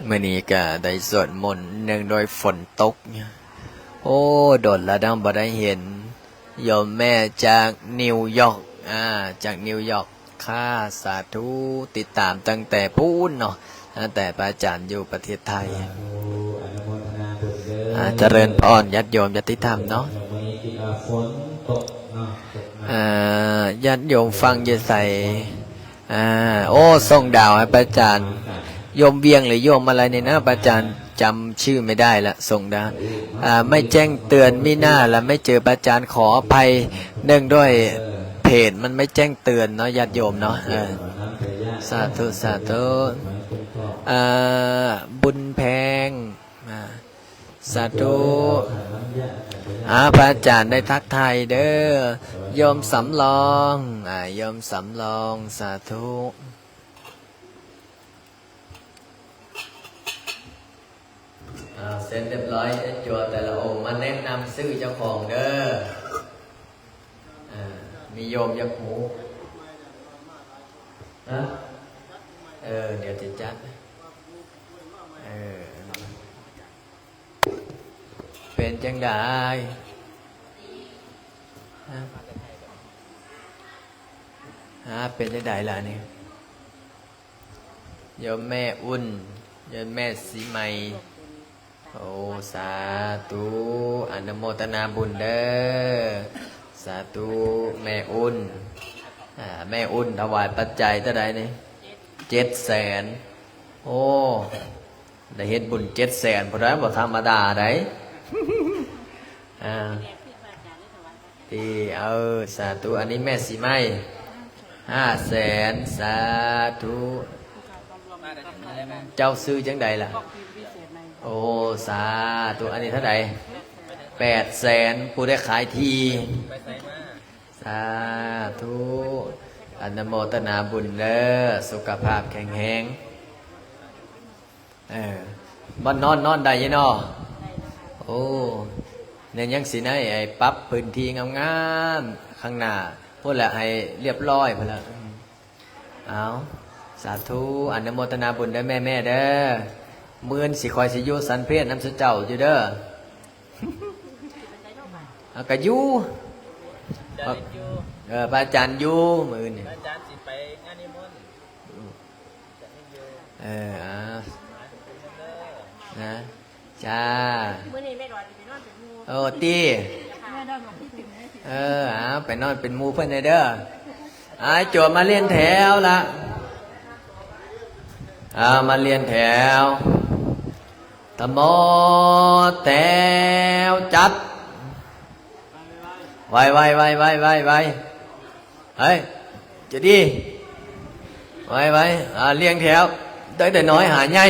ມື້ນີ້ກະໄດ້ສວດມົນເນື່ອງດ້ວຍຝົນຕົກ. ໂອ້ ດົນລະເນາະ ບໍ່ໄດ້ເຫັນໂຍມແມ່ຈາກນິວຢອກ ອາ ຈາກນິວຢອກ. ຄ່າ ສາທຸ ຕິດຕາມຕັ້ງແຕ່ພຸ້ນເນາະ ຕັ້ງແຕ່ພະອາຈານຢູ່ປະເທດໄທ. ອາ ຈະເລີນພອນ ຍາດໂຍມຍາດຕິທຳເນາະ. ອາ ຍາດໂຍມຟັງຢູ່ໃສ? ອາ ໂອ້ ສົ່ງດາວໃຫ້ພະອາຈານ ໂຍມວຽງ ຫຼື ໂຍມອະໄລນີ້ນະ ພະອາຈານ ຈຳຊື່ໄມ່ໄດ້ລະ ສົ່ງດາວ. ອາ ໄມ່ແຈ້ງເຕືອນ ມີໜ້າລະໄມ່ເຈີພະອາຈານ ຂໍອະໄພ ເນື່ອງດ້ວຍເພຈມັນໄມ່ແຈ້ງເຕືອນເນາະ ຍາດໂຍມເນາະ. ເອີ ສາທຸ ສາທຸ. ອາ ບຸນແພງ ອາ ສາທຸ. ອາ ພະອາຈານໄດ້ທັກທາຍເດີ້ ໂຍມສຳລອງ ອາ ໂຍມສຳລອງ ສາທຸ. ອາ ເສັດຮຽບຮ້ອຍ ເອ ຈົວແຕ່ລະອົງ ມາແນະນຳຊື່ເຈົ້າຂອງເດີ້. ອາ ມີໂຍມຢາກຮູ້ ຮະ? ເອີ ດຽວຈະຈັດ. ເອີ ເປັນຈັ່ງໃດ? ຮະ? ຮະ? ເປັນຈັ່ງໃດລະນີ້? ໂຍມແມ່ອຸ່ນ ໂຍມແມ່ສີໄໝ. ໂອ ສາທຸ ອະນຸໂມທະນາບຸນເດີ້ ສາທຸ. ແມ່ອຸ່ນ ອາ ແມ່ອຸ່ນຖວາຍປັດໄຈເທົ່າໃດນີ້? ເຈັດແສນ. ໂອ້ ໄດ້ເຮັດບຸນເຈັດແສນພຸ້ນໃດ໋ ບໍ່ທຳມະດາໃດ໋. ອາ ທີ່ ເອີ ສາທຸ. ອັນນີ້ແມ່ສີໄໝ ຫ້າແສນ ສາທຸ. ເຈົ້າຊື່ຈັ່ງໃດລະ? ໂອ ສາທຸ. ອັນນີ້ເທົ່າໃດ? ແປດແສນ. ຜູ້ໄດ້ຂາຍທີ່ ສາທຸ ອະນຸໂມທະນາບຸນເດີ້ ສຸຂະພາບແຂງແຮງ. ເອີ ບ່ອນນອນ ນອນໄດ້ຢູ່ເນາະ? ໂອ້ ແມ່ນຫຍັງຊິໄດ້ ໃຫ້ປັບພື້ນທີ່ງາມໆ ຂ້າງໜ້າພຸ້ນແຫຼະ ໃຫ້ລຽບຮ້ອຍພຸ້ນແຫຼະ. ເອົາ ສາທຸ ອະນຸໂມທະນາບຸນເດີ້ແມ່ໆເດີ້. ມື້ອື່ນຊິ ຂ້ອຍຊິຢູ່ສັນເພດນຳຊຸມເຈົ້າຢູ່ເດີ້. ເອົາ ກະຢູ່ ຈານຢູ່ ເອີ ພະອາຈານຢູ່ມື້ນີ້ ພະອາຈານຊິໄປງານນິມົນ ອືມ ຈານຢູ່ ເອີ ອ່າ ນະ ຈ້າ ມື້ນີ້ແມ່ດອຍຊິໄປນອນເປັນໝູ່ ໂອ້ ຕິ ເອີ ອ່າ ໄປນອນເປັນໝູ່ເພິ່ນແດ່ເດີ ອ້າຍ ຈົວມາລຽນແຖວລະ ອ່າ ມາລຽນແຖວ ຕະໝໍແຖວຈັດ ໄວໆ ໄວໆ ໄວໆ ໄວໆ ເຮີ້ຍ ຈະດີ ໄວໆ ອ່າ ລຽງແຖວ ຕັ້ງແຕ່ນ້ອຍຫາໃຫຍ່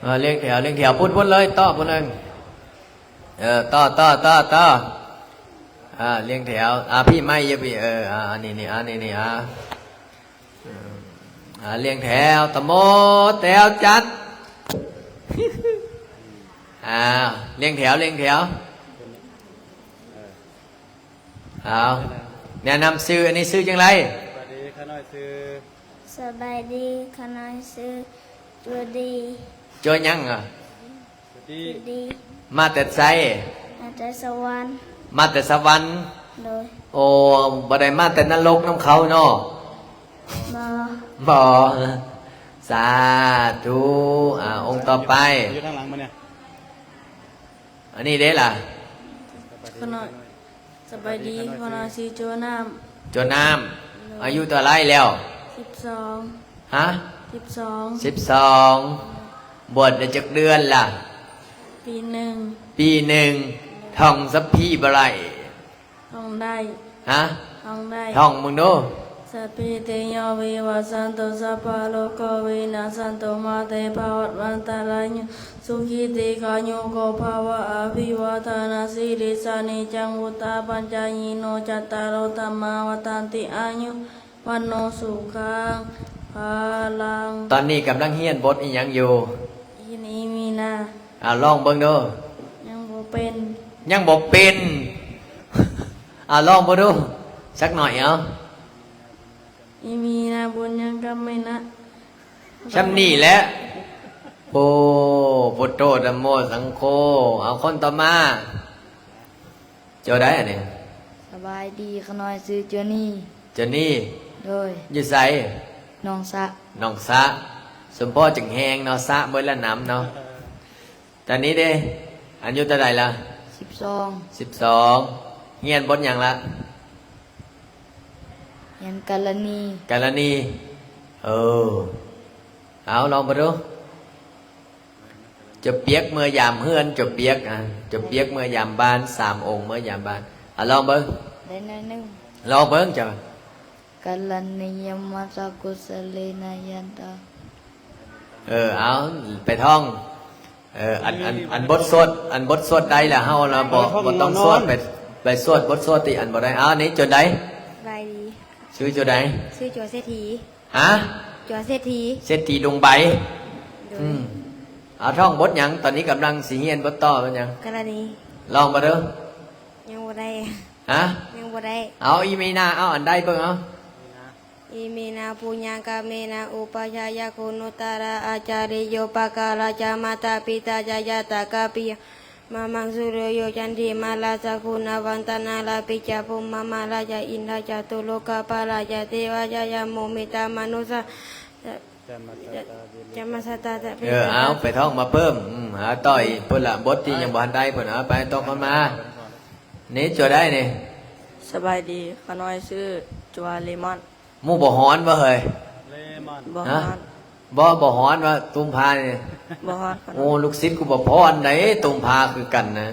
ອ່າ ລຽງແຖວ ລຽງແຖວ ພຸ້ນໆ ເລີຍ ຕໍ່ພຸ້ນເລີຍ ເອີ ຕໍ່ ຕໍ່ ຕໍ່ ຕໍ່ ອ່າ ລຽງແຖວ ອ່າ ພີ້ໄມ້ຢູ່ພີ້ ເອີ ອ່າ ອັນນີ້ນີ້ ອັນນີ້ນີ້ ອ່າ ອ່າ ລຽງແຖວ ຕະໝໍແຖວຈັດ ອ່າ ລຽງແຖວ ລຽງແຖວ ເອົາ ແນະນຳຊື່ ອັນນີ້ຊື່ຈັ່ງໃດ? ສະບາຍດີ ຂ້ານ້ອຍຊື່ ສະບາຍດີ ຂ້ານ້ອຍຊື່ ຈູດີ ຈູຫຍັງອະ? ຈູດີ ມາແຕ່ໃສ? ມາແຕ່ສະຫວັນ ມາແຕ່ສະຫວັນ ໂດຍ ໂອ້ ບໍ່ໄດ້ມາແຕ່ນະລົກນຳເຂົາເນາະ? ບໍ່ ບໍ່ ສາທຸ ອ່າ ອົງຕໍ່ໄປ ຢູ່ທາງຫຼັງມານີ້ ອັນນີ້ເດ້ລະ? ຂ້ານ້ອຍ ສະບາຍດີ ຂ້ານ້ອຍຊື່ ໂຈນ້ຳ ໂຈນ້ຳ ອາຍຸເທົ່າໃດແລ້ວ? ສິບສອງ ຮະ? ສິບສອງ ສິບສອງ ບວດໄດ້ຈັກເດືອນລະ? ປີໜຶ່ງ ປີໜຶ່ງ ທ່ອງສັບພີບໍ່ໄດ້? ທ່ອງໄດ້ ຮະ? ທ່ອງໄດ້ ທ່ອງເບິ່ງດູ ສັບພີຕິໂຍ ວິວັດສັນຕຸ ສັບພະໂລໂກ ວິນາສັນຕຸ ມາເຕ ພະວັດວັນຕະລາໂຍ ສຸຂີ ດີຄາຍຸໂກ ພະວະ ອະພິວາທະນະສີລິດສະ ນິຈຈັງ ວຸດຖາປະຈາຍິໂນ ຈັດຕາໂລ ທຳມາ ວັດທັນຕິ ອາຍຸ ວັນໂນ ສຸຂັງ ພະລັງ ຕອນນີ້ກຳລັງຮຽນບົດອີ່ຫຍັງຢູ່? ຮຽນອີມີນາ ອ່າ ລອງເບິ່ງດູ ຍັງບໍ່ເປັນ ຍັງບໍ່ເປັນ ອ່າ ລອງເບິ່ງດູ ຈັກໜ້ອຍ ເອົາ ອີມີນາ ບຸນຍັງກຳເມນະ ຊ່ຳນີ້ແຫຼະ ໂອ ພຸດໂທ ທຳໂມ ສັງໂຄ ເອົາ ຄົນຕໍ່ມາ ເຈົ້າໃດອັນນີ້? ສະບາຍດີ ຂ້ານ້ອຍຊື່ ໂຈນີ ໂຈນີ ໂດຍ ຢູ່ໃສ? ໜອງສະ ໜອງສະ ສົມພໍຈັ່ງແຮງເນາະ ສະເບິດລະນ້ຳເນາະ ຕອນນີ້ເດ້ ອາຍຸເທົ່າໃດລະ? ສິບສອງ ສິບສອງ ຮຽນບົດຫຍັງລະ? ຮຽນກາລະນີ ກາລະນີ ເອີ ເອົາ ລອງເບິ່ງດູ ເຈົ້າປຽກເມືອຢາມເຮືອນ ເຈົ້າປຽກ ອ່າ ເຈົ້າປຽກເມືອຢາມບ້ານ ສາມອົງເມືອຢາມບ້ານ ອ່າ ລອງເບິ່ງ ໄດ້ໜ້ອຍໜຶ່ງ ລອງເບິ່ງເຈົ້າ ກາລະນີຍະມັດຕະກຸສະເລນະຍັນຕາ ເອີ ເອົາ ໄປທ່ອງ ເອີ ອັນ ອັນ ອັນບົດສວດ ອັນບົດສວດໄດ້ລະ ເຮົາລະບໍ່ ບໍ່ຕ້ອງສວດ ໄປ ໄປສວດບົດສວດຕິ ອັນບໍ່ໄດ້ ເອົາ ນີ້ ໂຈນໃດ? ສະບາຍດີ ຊື່ໂຈນໃດ? ຊື່ ຈົວເສດຖີ ຮະ? ຈົວເສດຖີ ເສດຖີດົງໃບ ໂດຍ ອືມ ເອົາ ທ່ອງບົດຫຍັງ? ຕອນນີ້ກຳລັງຊິຮຽນບົດຕໍ່ ບົດຫຍັງ? ກາລະນີ ລອງເບິ່ງເດີ ຍັງບໍ່ໄດ້ ຮະ? ຍັງບໍ່ໄດ້ ເອົາ ອີມີນາ ເອົາ ອັນໃດເບິ່ງ ເອົາ ອີເມນະ ປຸນຍັງກາເມນະ ອຸປະຊາຍະຄຸນຸດຕະລາອາຈາລິໂຍ ປະກາລະຈະມາຕາປິຕາຈະຍາດຕາກະປິຍະ ມະມັງສຸລິໂຍຈັນທິມາລາຊະຄຸນະວັນຕະນາລາປິຈະ ພົມມະມາລາຊະອິນທະຈະຕຸໂລກະປາລາຊະເທວາຊະຍາໂມມິຕາມະນຸດສາ ຈະມາສະຕາ ຈະມາສະຕາ ຈະເພ ເອີ ເອົາ ໄປທ່ອງມາເພີ່ມ ອືມ ຫາຕໍ່ອີກພຸ້ນລະ ບົດທີ່ຍັງບໍ່ທັນໄດ້ພຸ້ນ ເອົາ ໄປ ຕໍ່ກັນມາ ນີ້ ໂຈນໃດນີ້? ສະບາຍດີ ຂ້ານ້ອຍຊື່ ໂຈວາເລມອນ ໝູ່ບໍ່ຮ້ອນວະເຮີ້ຍ? ບໍ່ຮ້ອນ ຮະ? ບໍ່ ບໍ່ຮ້ອນວະ ຕຸມພານີ້? ບໍ່ຮ້ອນ ໂອ້ ລູກສິດກູບໍ່ພ້ອນໃດ ຕຸມພາຄືກັນນະ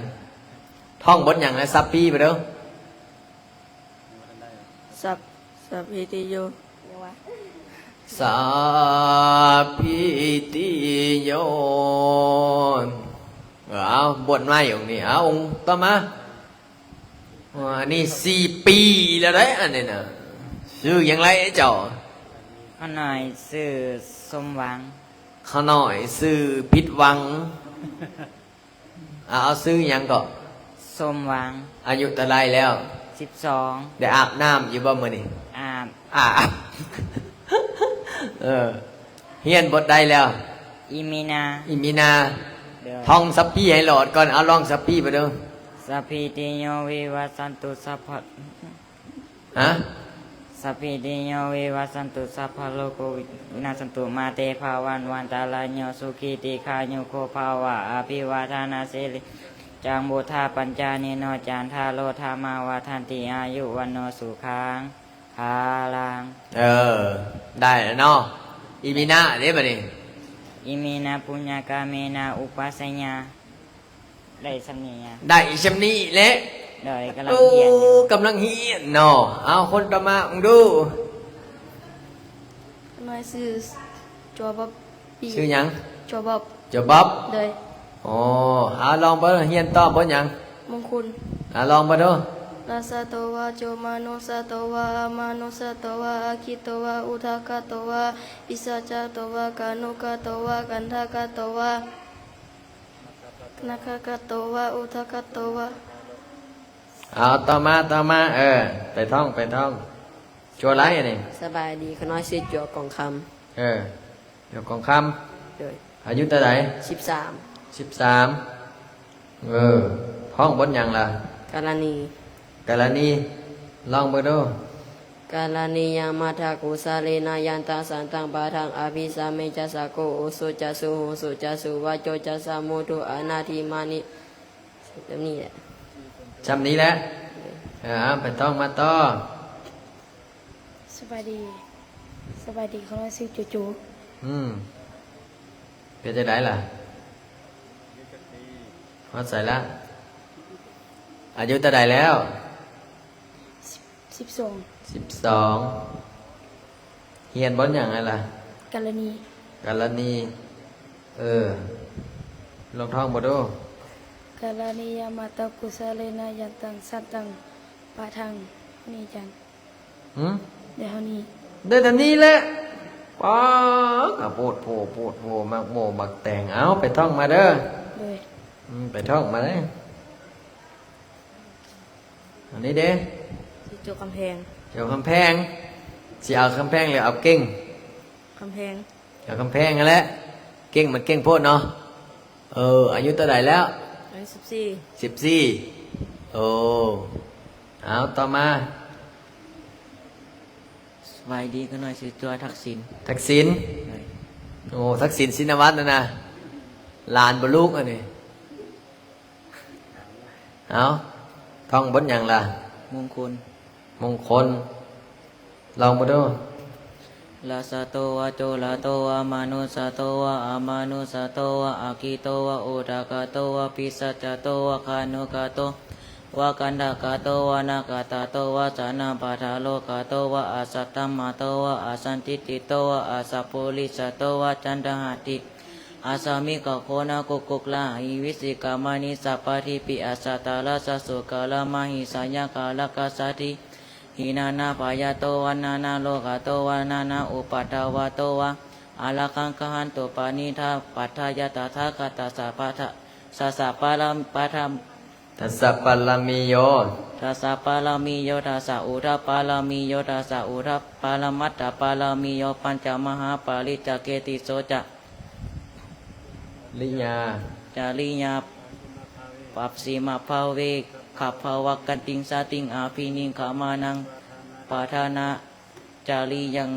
ທ່ອງບົດຫຍັງນະ? ສັບພີໄປເດີ ສັບ ສັບພີຕິໂຍ ສັບພີຕິໂຍ ເອີ ເອົາ ບົດໃໝ່ອົງນີ້ ເອົາ ອົງຕໍ່ມາ ອັນນີ້ສີ່ປີແລ້ວເດ້ ອັນນີ້ນະ ຊື່ຫຍັງລະເຈົ້າ? ຂ້ານ້ອຍຊື່ສົມຫວັງ ຂ້ານ້ອຍຊື່ຜິດຫວັງ ເອົາ ເອົາ ຊື່ຫຍັງເກາະ? ສົມຫວັງ ອາຍຸເທົ່າໃດແລ້ວ? ສິບສອງ ໄດ້ອາບນ້ຳຢູ່ບໍ່ມື້ນີ້? ອາບ ອາບ ເອີ ຮຽນບົດໃດແລ້ວ? ອີມີນາ ອີມີນາ ທ່ອງສັບພີໃຫ້ຫຼອດກ່ອນ. ເອົາ ລອງສັບພີໄປເດີ້. Sabbītiyo vivajjantu, sabba ຮະ? Sabbītiyo vivajjantu, sabbarogo vinassantu, mā te bhavatvantarāyo, sukhī dīghāyuko bhava. Abhivādanasīlissa niccaṃ vuḍḍhāpacāyino, cattāro dhammā vaḍḍhanti, āyu vaṇṇo sukhaṃ balaṃ. ເອີ ໄດ້ແລ້ວເນາະ. ອິມິນະເດ້ບາດນີ້? Iminā puññakammena upajjhāyā ໄດ້ຊ່ຳນີ້ ໄດ້ຊ່ຳນີ້ແຫຼະ. ໂດຍ ກຳລັງຮຽນຢູ່. ໂອ້ ກຳລັງຮຽນເນາະ. ເອົາ ຄົນຕໍ່ມາເບິ່ງດູ. ຂ້ານ້ອຍຊື່ ຈົວບອບ. ຊື່ຫຍັງ? ຈົວບອບ. ຈົວບອບ. ໂດຍ. ອໍ ເອົາ ລອງເບິ່ງ ຮຽນຕໍ່ບົດຫຍັງ? ມຸງຄຸນ. ເອົາ ລອງເບິ່ງດູ. Rajatto vā comanussato vā amanussato vā aggito vā udakato vā pisācato vā khāṇukato vā kaṇṭakato vā nāgakato vā udakato vā. ເອົາ ຕໍ່ມາ ຕໍ່ມາ. ເອີ ໄປທ່ອງ ໄປທ່ອງ. ຈົວລະ ອັນນີ້. ສະບາຍດີ ຂ້ານ້ອຍຊື່ ຈົວກອງຄຳ. ເອີ ຈົວກອງຄຳ. ໂດຍ. ອາຍຸເທົ່າໃດ? ສິບສາມ. ສິບສາມ. ເອີ ທ່ອງບົດຫຍັງລະ? ກາລະນີ. ກາລະນີ ລອງເບິ່ງດູ. Karaṇīyamatthakusalena yantaṃ santaṃ padaṃ abhisamecca, sakko ujū ca suhujū ca suvaco cassa mudu anatimānī. ຊ່ຳນີ້ແຫຼະ ຊ່ຳນີ້ແຫຼະ. ເອີ ເອົາ ໄປທ່ອງມາຕໍ່. ສະບາຍດີ ສະບາຍດີ ຂ້ານ້ອຍຊື່ ຈູຈູ. ອືມ ເປັນຈັ່ງໃດລະ? ຮອດໃສລະ? ອາຍຸເທົ່າໃດແລ້ວ? ສິບ ສິບສອງ. ສິບສອງ. ຮຽນບົດຫຍັງຫັ້ນລະ? ກາລະນີ. ກາລະນີ. ເອີ ລອງທ່ອງເບິ່ງດູ. Karaṇīyamatthakusalena yantaṃ santaṃ padaṃ. ນີ້ອາຈານ. ຫຶ? ໄດ້ເທົ່ານີ້. ໄດ້ເທົ່ານີ້ແຫຼະ. ປາ ກະໂພດໂພ ໂພດໂພ ໝາກໂມໝາກແຕງ. ເອົາ ໄປທ່ອງມາເດີ້. ໂດຍ. ອືມ ໄປທ່ອງມາເດີ້. ອັນນີ້ເດ້? ຊິຈົວກຳແພງ. ຈົວກຳແພງ. ຊິເອົາກຳແພງ ຫຼື ເອົາເກັ່ງ? ກຳແພງ. ເອົາກຳແພງຫັ້ນແຫຼະ. ເກັ່ງມັນເກັ່ງໂພດເນາະ. ເອີ ອາຍຸເທົ່າໃດແລ້ວ? ອາຍຸສິບສີ່. ສິບສີ່. ໂອ້ ເອົາ ຕໍ່ມາ. ສະບາຍດີ ຂ້ານ້ອຍຊື່ ຈົວ ທັກສິນ. ທັກສິນ. ໂດຍ. ໂອ້ ທັກສິນ ຊິນນະວັດນັ້ນນະ ຫຼານບໍ່ລູກອັນນີ້. ເອົາ ທ່ອງບົດຫຍັງລະ? ມຸງຄຸນ. ມຸງຄຸນ. ລອງເບິ່ງດູ. Rajatto vā corato vā manussato vā amanussato vā aggito vā udakato vā pisācato vā khāṇukato vā kaṇṭakato vā nāgakato vā janapadarogato vā asaddhammato vā asandiṭṭhito vā asappurisato vā caṇḍahatthi asmiṃ gaṇo nakkhuggulā ahi vicchikamaṇisappadīpī asattharajjasūkaramahisayakkharakkhasādīhi nānābhayato vā nānārogato vā nānāupaddavato vā ārakkhaṃ gaṇhantu paṇḍitāpaṭṭhāya tathāgatassa pata- dasapārami- pada- dasapāramiyo dasapāramiyo dasauttapāramiyo dasauttapāramattapāramiyo pañcamahāpariccāge tisso ca ລິຍາ ຈະລິຍາ ປັດສະມະພາເວ ຂະພາວະກະຕິງ ສະຕິງ ອະພິນິກຂະມານັງ ປະທານະຈະລິຍັງ.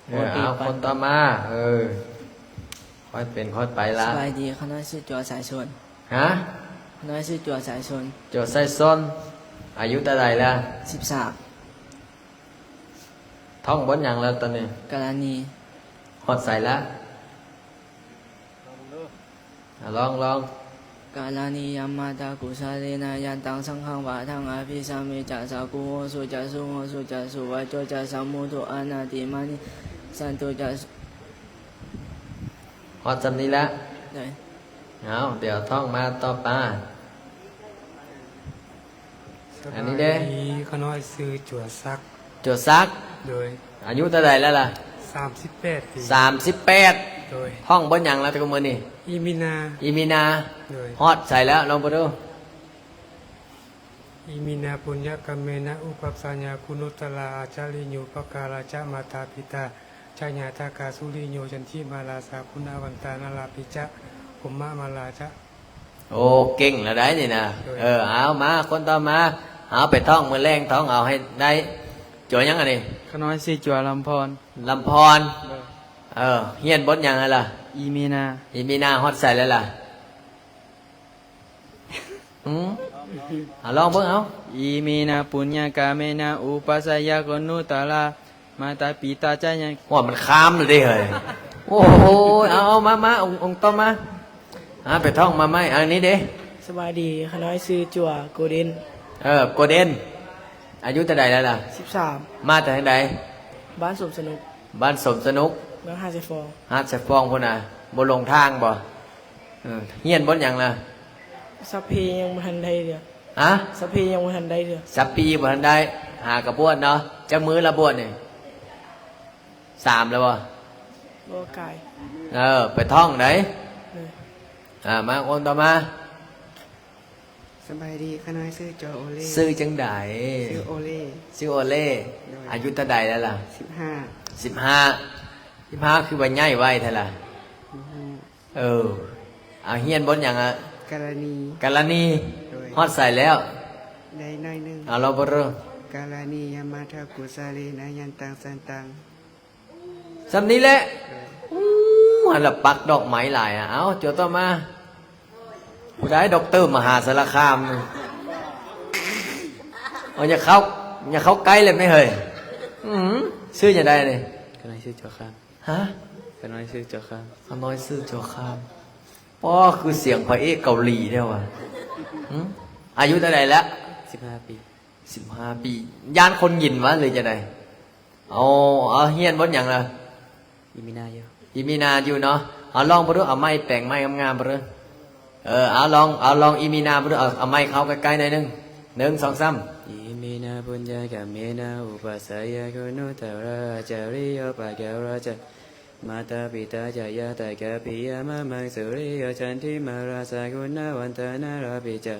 ເອີ ເອົາ ຄົນຕໍ່ມາ. ເອີ ຄ່ອຍເປັນຄ່ອຍໄປລະ. ສະບາຍດີ ຂ້ານ້ອຍຊື່ ຈົວ ສາຍຊົນ. ຮະ? ຂ້ານ້ອຍຊື່ ຈົວ ສາຍຊົນ. ຈົວ ສາຍຊົນ. ອາຍຸເທົ່າໃດລະ? ສິບສາມ. ທ່ອງບົດຫຍັງລະຕອນນີ້? ກາລະນີ. ຮອດໃສລະ? ອາ ລອງ ລອງ. Karaṇīyamatthakusalena yantaṃ saṅghaṃ padaṃ abhisamecca, sakko ujū ca suhujū ca suvaco cassa mudu anatimānī, santussako ຮອດຊ່ຳນີ້ແລ້ວ. ໂດຍ. ເອົາ ດຽວທ່ອງມາຕໍ່ປາ. ສະບາຍດີ ອັນນີ້ເດ້? ຂ້ານ້ອຍຊື່ ຈົວສັກ. ຈົວສັກ. ໂດຍ. ອາຍຸເທົ່າໃດແລ້ວລະ? ສາມສິບແປດປີ. ສາມສິບແປດ. ໂດຍ. ທ່ອງບົດຫຍັງລະທຸກມື້ນີ້? ອິມິນາ. ອິມິນາ. ໂດຍ. ຮອດໃສແລ້ວ? ລອງເບິ່ງດູ. Iminā puññakammena upajjhāyā guṇuttarā ācariyūpakārā ca mātā pitā ca ñātakā suriyo candimā rājā guṇavantā narāpi ca ພົມມະມາລາຊະ. ໂອ້ ເກັ່ງແລ້ວໄດ໋ນີ້ນະ. ໂດຍ ເອີ ເອົາ ມາ ຄົນຕໍ່ມາ. ເອົາ ໄປທ່ອງມື້ແລງ ທ່ອງເອົາໃຫ້ໄດ້. ຈົວຫຍັງອັນນີ້? ຂ້ານ້ອຍຊື່ຈົວລຳພອນ. ລຳພອນ. ໂດຍ ເອີ ຮຽນບົດຫຍັງຫັ້ນລະ? ອີມີນາ. ອີມີນາ ຮອດໃສແລ້ວລະ? ຫືມ ເອົາ ລອງເບິ່ງເອົາ. ອີມີນາປຸນຍາກາເມນາ ອຸປັດຊະຍາກຸນຸດຕະລາ ມາຕາປິຕາຈາຍາ. ໂອ້ຍ ມັນຄາມແລ້ວເດ້ເຮີ້ຍ. ໂອ້ໂຫ ເອົາ ເອົາ ມາ ມາ ອົງ ອົງຕໍ່ມາ. ອ່າ ໄປທ່ອງມາໃໝ່. ອັນນີ້ເດ້? ສະບາຍດີ ຂ້ານ້ອຍຊື່ຈົວໂກເດນ. ເອີ ໂກເດນ ອາຍຸເທົ່າໃດແລ້ວລະ? ສິບສາມ. ມາແຕ່ທາງໃດ? ບ້ານສົມສະໜຸກ. ບ້ານສົມສະໜຸກ ເມືອງຫາດຊາຍຟອງ. ຫາດຊາຍຟອງພຸ້ນນະ. ບໍ່ຫຼົງທາງບໍ່? ເອີ ຮຽນບົດຫຍັງລະ? ສັບເພຍັງບໍ່ທັນໄດ້ເທື່ອ. ຮະ? ສັບເພຍັງບໍ່ທັນໄດ້ເທື່ອ. ສັບປີບໍ່ທັນໄດ້. ຫາກະບວດເນາະ. ຈັກມື້ລະບວດນີ້? ສາມແລ້ວບໍ່? ບໍ່ກາຍ. ເອີ ໄປທ່ອງໃດ. ໂດຍ ອ່າ ມາ ຄົນຕໍ່ມາ. ສະບາຍດີ ຂ້ານ້ອຍຊື່ໂຈໂອເລ. ຊື່ຈັ່ງໃດ? ຊື່ໂອເລ. ຊື່ໂອເລ. ໂດຍ ອາຍຸເທົ່າໃດແລ້ວລະ? ສິບຫ້າ. ສິບຫ້າ. ສິບຫ້າ ຄືວ່າໃຫຍ່ໄວແທ້ລະ? ບໍ່ຮູ້. ເອີ ເອົາ ຮຽນບົດຫຍັງອະ? ກາລະນີ. ກາລະນີ. ໂດຍ ຮອດໃສແລ້ວ? ໄດ້ໜ້ອຍໜຶ່ງ. ເອົາ ລອງເບິ່ງດູ. ກາລະນີຍະມະທະກຸສະເລນະ ຍັນຕັງສັນຕັງ. ສ່ຳນີ້ແຫຼະ. ໂດຍ ອູ້ ຫັ້ນລະປັກດອກໄມ້ຫຼາຍອະ. ເອົາ ໂຈຕໍ່ມາ. ຜູ້ໃດ? ດັອກເຕີມະຫາສາລະຄາມ. ເອົາ ຢ່າເຂົ້າ ຢ່າເຂົ້າໃກ້ເລີຍແມ່ເຮີ້ຍ. ອືມ ຊື່ຈັ່ງໃດນີ້? ຂ້ານ້ອຍຊື່ໂຈຄາມ. ຮະ? ຂ້ານ້ອຍຊື່ໂຈຄາມ. ຂ້ານ້ອຍຊື່ໂຈຄາມ. ປໍ ຄືສຽງພະເອກເກົາຫຼີແທ້ວະ. ຫືມ ອາຍຸເທົ່າໃດແລ້ວ? ສິບຫ້າປີ. ສິບຫ້າປີ. ຢ້ານຄົນຍິນວະ ຫຼືຈັ່ງໃດ? ເອົາ ເອົາ ຮຽນບົດຫຍັງລະ? ອີມີນາຢູ່. ອີມີນາຢູ່ເນາະ. ເອົາ ລອງເບິ່ງດູ ເອົາໄມ້ແປງໄມ້ງາມໆເບິ່ງດູ. ເອີ ເອົາ ລອງ ເອົາ ລອງອີມີນາເບິ່ງດູ. ເອົາ ເອົາໄມ້ເຂົ້າໃກ້ໆໜ້ອຍໜຶ່ງ. ໜຶ່ງ ສອງ ສາມ. ອີມີນາປຸນຍາກາເມນາ ອຸປັດຊະຍາກຸນຸດຕະລາ ອາຈາລິໂຍປະກາລະຈະ ມາຕາປິຕາຈະຍາຕາກາປິຍາມະມັງສຸລິໂຍ ຈັນທິມາລາຊະກຸນນະວັນຕານາລາປິຈະ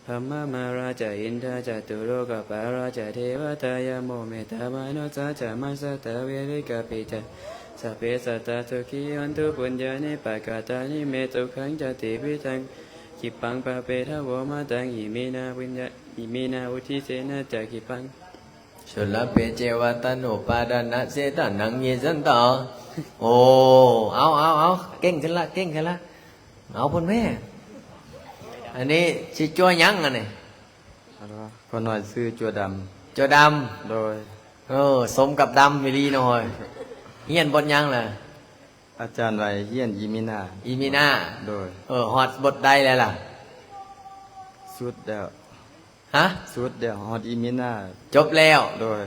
ພະມະມາລາຈະ ອິນທາຈະຕຸໂລກະປາລາຈະ ເທວະຕາຍາໂມເມຕາມະນຸດສາຈະ ມັດສະຕາເວລິກາປິຈະ ສັບເພສັດຕາສຸຂີໂຫນຕຸ ປຸນຍານິປະກາຕານິເມ ສຸຂັງຈະຕິວິທັງ ຄີປັງປະເປທະໂວມະຕັງ ອີມິນາປຸນຍາ ອີມິນາອຸທິເສນະຈະຄີປັງ ຊົນລະເພເຈວະຕະໂນປາດານະເສຕານັງເຍສັນຕາ. ໂອ້ ເອົາ ເອົາ ເອົາ ເກັ່ງຂຶ້ນລະ ເກັ່ງຂຶ້ນລະ. ເອົາພຸ້ນແມ້. ອັນນີ້ຊື່ຈົວຫຍັງອັນນີ້? ຂ້ານ້ອຍຊື່ຈົວດຳ. ຈົວດຳ. ໂດຍ. ເອີ ສົມກັບດຳອີ່ຫຼີເນາະ. ຮຽນບົດຫຍັງລະ? ອາຈານວ່າໃຫ້ຮຽນອີມີນາ. ອີມີນາ. ໂດຍ. ເອີ ຮອດບົດໃດແລ້ວລະ? ສຸດແລ້ວ. ຮະ? ສຸດແລ້ວ ຮອດອີມີນາ. ຈົບແລ້ວ. ໂດຍ.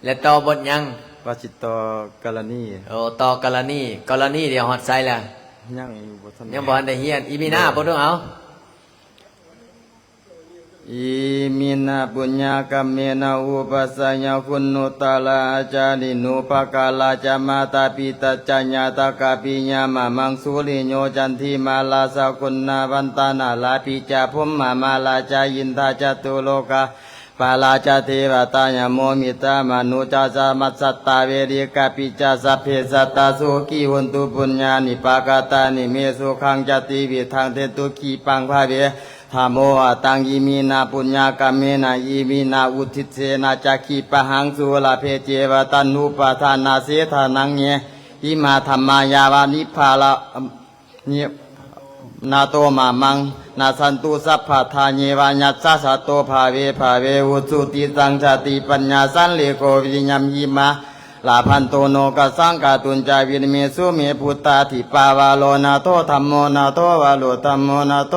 ແລ້ວຕໍ່ບົດຫຍັງ? ວ່າຊິຕໍ່ກາລະນີ. ໂອ້ ຕໍ່ກາລະນີ. ກາລະນີດຽວຮອດໃສລະ? ຍັງຢູ່ ບໍ່ທັນ ຍັງບໍ່ທັນໄດ້ຮຽນ. ອີມີນາ. ໂດຍ. ເບິ່ງດູເອົາ. ອີມິນາປຸນຍາກຳເມນະ ອຸປັດຊະຍະຄຸນນຸດຕະລາ ອາຈາລິໂນປະກາລາຈະ ມາຕາປິຕາຈະຍາຕາກາປິຍາມະມັງສຸລິໂຍ ຈັນທິມາລາຊະກຸນນະວັນຕານາລາປິຈະ ພົມມະມາລາຈະ ອິນທາຈະຕຸໂລກາປາລາຈະ ເທວະຕາຍາໂມມິຕາມະນຸດສາຈະ ມັດສະຕາເວລິກາປິຈະ ສັບເພສັດຕາສຸຂີໂຫນຕຸ ປຸນຍານິປະກາຕານິເມ ສຸຂັງຈະຕິວິທັງ ເທຕຸ ຄີປັງພະເວ ທະໂມ ອະຕັງ ອີມິນາ ປຸນຍາກະເມນະ ອີມິນາ ອຸທິດເສນະ ຈະ ຄີປະຫັງ ສຸລະເພ ເຈວະ ຕັນຫູປາທານາ ເສທານັງ ເຍ ອິມາ ທຳມາ ຍາວະ ນິບພາລະ ນິນາໂຕ ມະມັງ ນະສັນຕຸ ສັບພະທາ ເຍວະ ຍັດສະ ສະໂຕ ພະເວ ພະເວ ໂຫຕຸ ສຸຕິ ສັງ ສະຕິ ປັນຍາ ສັນເລໂກ ວິລິຍຳ ຫິມາ ລາພັນໂຕ ໂນກະສັງ ກາຕຸນຈາ ວິລະເມ ສຸເມ ພຸດທາທິປາວາໂລ ນາໂທ ທຳໂມ ນາໂທ ວາໂລ ທຳໂມ ນາໂທ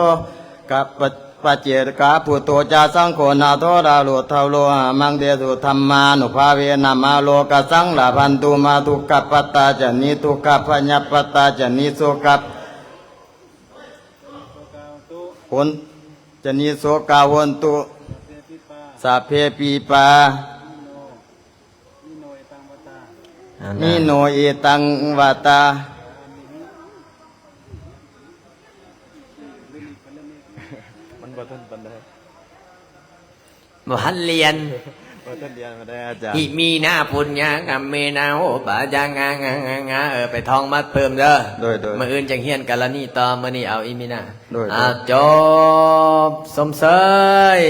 ກະປະ ປະເຈກະ ພຸດໂທ ຈາ ສັງໂຄ ນາໂທ ລາໂລ ທາໂລ ອະມັງເດ ສຸ ທຳມານຸພາເວນະ ມາໂລກະສັງ ລາພັນຕຸ ມາ ທຸກຂະປັດຕາຈະ ນິທຸກຂະ ພະຍາປັດຕາຈະ ນິໂສກະ ໂຫນ ຈະ ນິໂສກາ ໂຫນຕຸ ສະເພ ປີປາ ນິໂນ ເອຕັງ ວະຕາ. ມັນບໍ່ທັນປານໃດ. ບໍ່ທັນລຽນ. ບໍ່ທັນຮຽນມາໄດ້ອາຈານ. ອິມິນາປຸນຍາກຳເມນາໂອປາຈາງາງາງາງາ ເອີ ໄປທ່ອງມາເພີ່ມເດີ. ໂດຍ ໂດຍ. ມື້ອື່ນຈັ່ງຮຽນກາລະນີຕໍ່, ມື້ນີ້ເອົາອິມິນາ. ໂດຍ ໂດຍ. ອ່າ ຈົບ. ຊົມເຊີຍ.